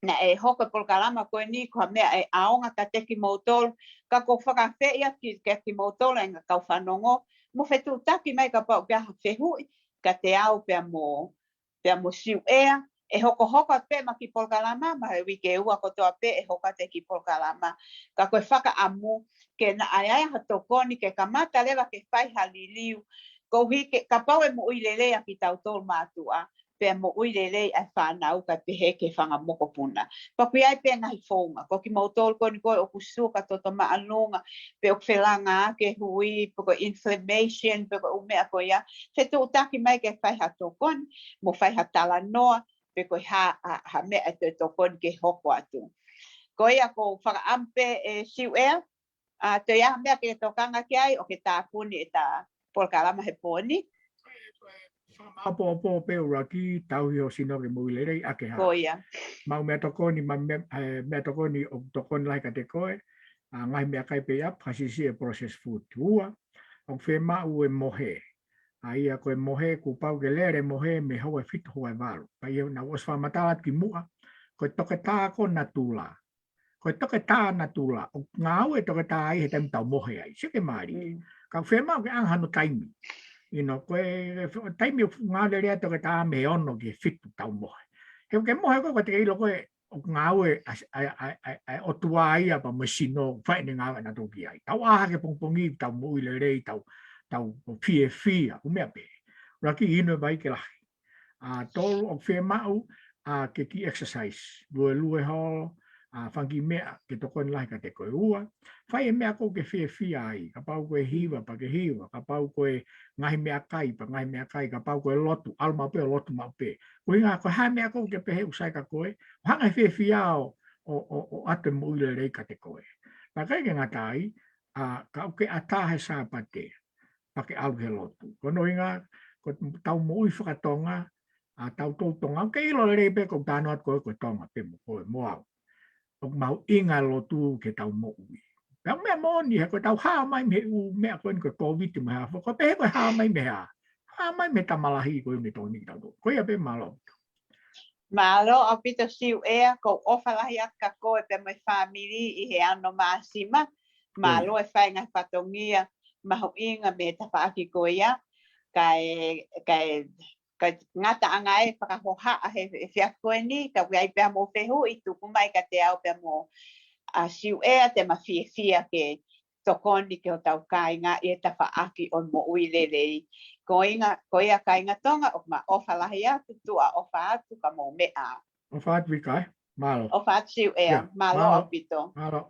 naʻe hoko e polokalama ko eni ko ha meʻa ʻe ʻaonga kiate kimoutolu, ka ʻoku ou fakaafeʻi atu ki, kiate kimoutolu ʻa e ngaahi kau fanongo, mo fetuʻutaki mai kapau ʻoku ʻi ai ha fehuʻi kiate au pea mo, pea mo Siuʻea, ʻe hokohoko atu pē ʻema kiʻi polokalama, mahalo he uike ʻe ua kotoa pē ʻe hoko atu e kiʻi polokalama, ka ko e fakaʻamu ke na ʻai ai ha tokoni ke kamata leva ke fai ha liliu, koeʻuhi ke kapau ʻe moʻui lelei ʻa kitautolu mātuʻa, pea moʻui lelei ʻa e fānau kae pehē ki he fanga mokopuna. Pea ʻoku ʻi ai pē ngaahi founga, ko kimoutolu ko eni ko ē ʻoku suka toto māʻolunga, pe ʻoku felāngaaki e hui, pe ko e inflammation, pe ko e ʻū meʻa ko ia, fetuʻutaki mai ke fai ha tokoni, mo fai ha talanoa, pe ko e hā, ha, ha meʻa ʻe toe tokoni ke hoko atu. Ko ia ʻoku ou fakaʻamu pē ʻe Siuʻea, ʻa, toe ʻi ai ha meʻa ke tokanga ki ai ʻo ke tāpuni ʻeta polokalama he pō ni. Fakamaʻopoʻopo pē ʻuluaki, tauhi ho sino ke moʻui lelei ʻaki e hā. Ko ia. Maʻu meʻatokoni, ma, meʻa, e, meʻatokoni ʻoku tokoni lahi kiate koe, ʻa, ngaahi meʻakai pē ʻapi, hā siʻisiʻi e processed food. Ua, ʻoku fiemaʻu e mohe. ʻA ia ko e mohe, kuo pau ke lele e mohe mei he houa ʻe fitu, houa ʻe valu. Pea ʻi heʻeku ʻosi fakamatala atu ki muʻa, ko e toketā ko natula. Ko e toketā natula, ʻoku ngāue e toketā ʻi he taimi tau mohe ai. Sio ki he mālie. Mm. Ka ʻoku fiemaʻu ke ʻi ai hano taimi. You know, ko e, e taimi ʻoku ngāue lelei ai e toketā mei he ono ki he fitu tau mohe. He ʻoku ke mohe ko ē, ko e te ke ʻilo ko ē, ʻoku ngāue ʻa, ʻa, ʻa, ʻa, ʻa e ʻOtua ia pea mo e sino, fai ʻene ngāue ʻanautolu ki ai. Tau ʻā hake pongipongi, tau moʻui lelei, tau, tau fiefia, ʻū meʻa pē. ʻUluaki, inu e vai ke lahi. ʻA, tolu, ʻoku fiemaʻu, ʻa, ke kiʻi exercise, luelue holo, ʻa, fanga kiʻi meʻa ke tokoni lahi kiate koe. Ua, fai e meʻa ʻoku ke fiefia ai, kapau ko e hiva, pea ke hiva, kapau ko e ngaahi meʻakai, pea ngaahi meʻakai, kapau ko e lotu, ʻalu maʻu pē ʻo lotu maʻu pē. Ko e ʻuhinga ko e hā e meʻa ʻoku ke pehē ʻoku sai kia koe, ʻo hanga ʻe he fiefia ʻo, ʻo, ʻo, ʻo ʻoatu e moʻui lelei kiate koe. Pea ʻikai ke ngata ai, ʻa, ka ʻoku ke ʻatā he Sāpate, pea ke ʻalu ki he lotu. Ko hono ʻuhinga, ko ʻetau moʻui faka-Tonga, ʻa, tautolu Tonga, ʻoku ke ʻilo lelei pē ʻoku ou talanoa atu ko ē ko e Tonga pē mo koe mo au. ʻOku mahuʻinga e lotu ki heʻetau moʻui. Pea ʻoku meʻa moʻoni, he ko ʻetau hā mai mei he ʻū meʻa ko eni ko e COVID mo e hā fua, ko e pehē ko e hā mai mei he hā. Hā mai mei he tama lahi ko eni ʻoku tokoni kiate kitautolu. Ko ia pē, mālō. Mālō ʻaupito Siuʻea, ʻoku ou ʻofa lahi atu kia koe pea mo e fāmili ʻi he ano māsima. Mālō e fai e ngaahi fatongia mahuʻinga mei he tafaʻaki ko ia. Kae, kae, kae ngataʻanga e fakahohaʻa he, he efiafi ko eni, ka ʻoku ʻi ai pē ha mou fehuʻi, tuku mai kiate au pea mo, ʻa, Siuʻea, te ma fiefia ke tokoni ki hotau kāinga ʻi he tafaʻaki ʻo e moʻui lelei. Ko e ʻuhinga, ko ia kāinga Tonga, ʻoku ma ʻofa lahi atu, tuʻa ʻofa atu, ka mou meʻa ā. ʻOfa atu Vika, ē? Mālō. ʻOfa atu Siuʻea, mālō ʻaupito. Mālō.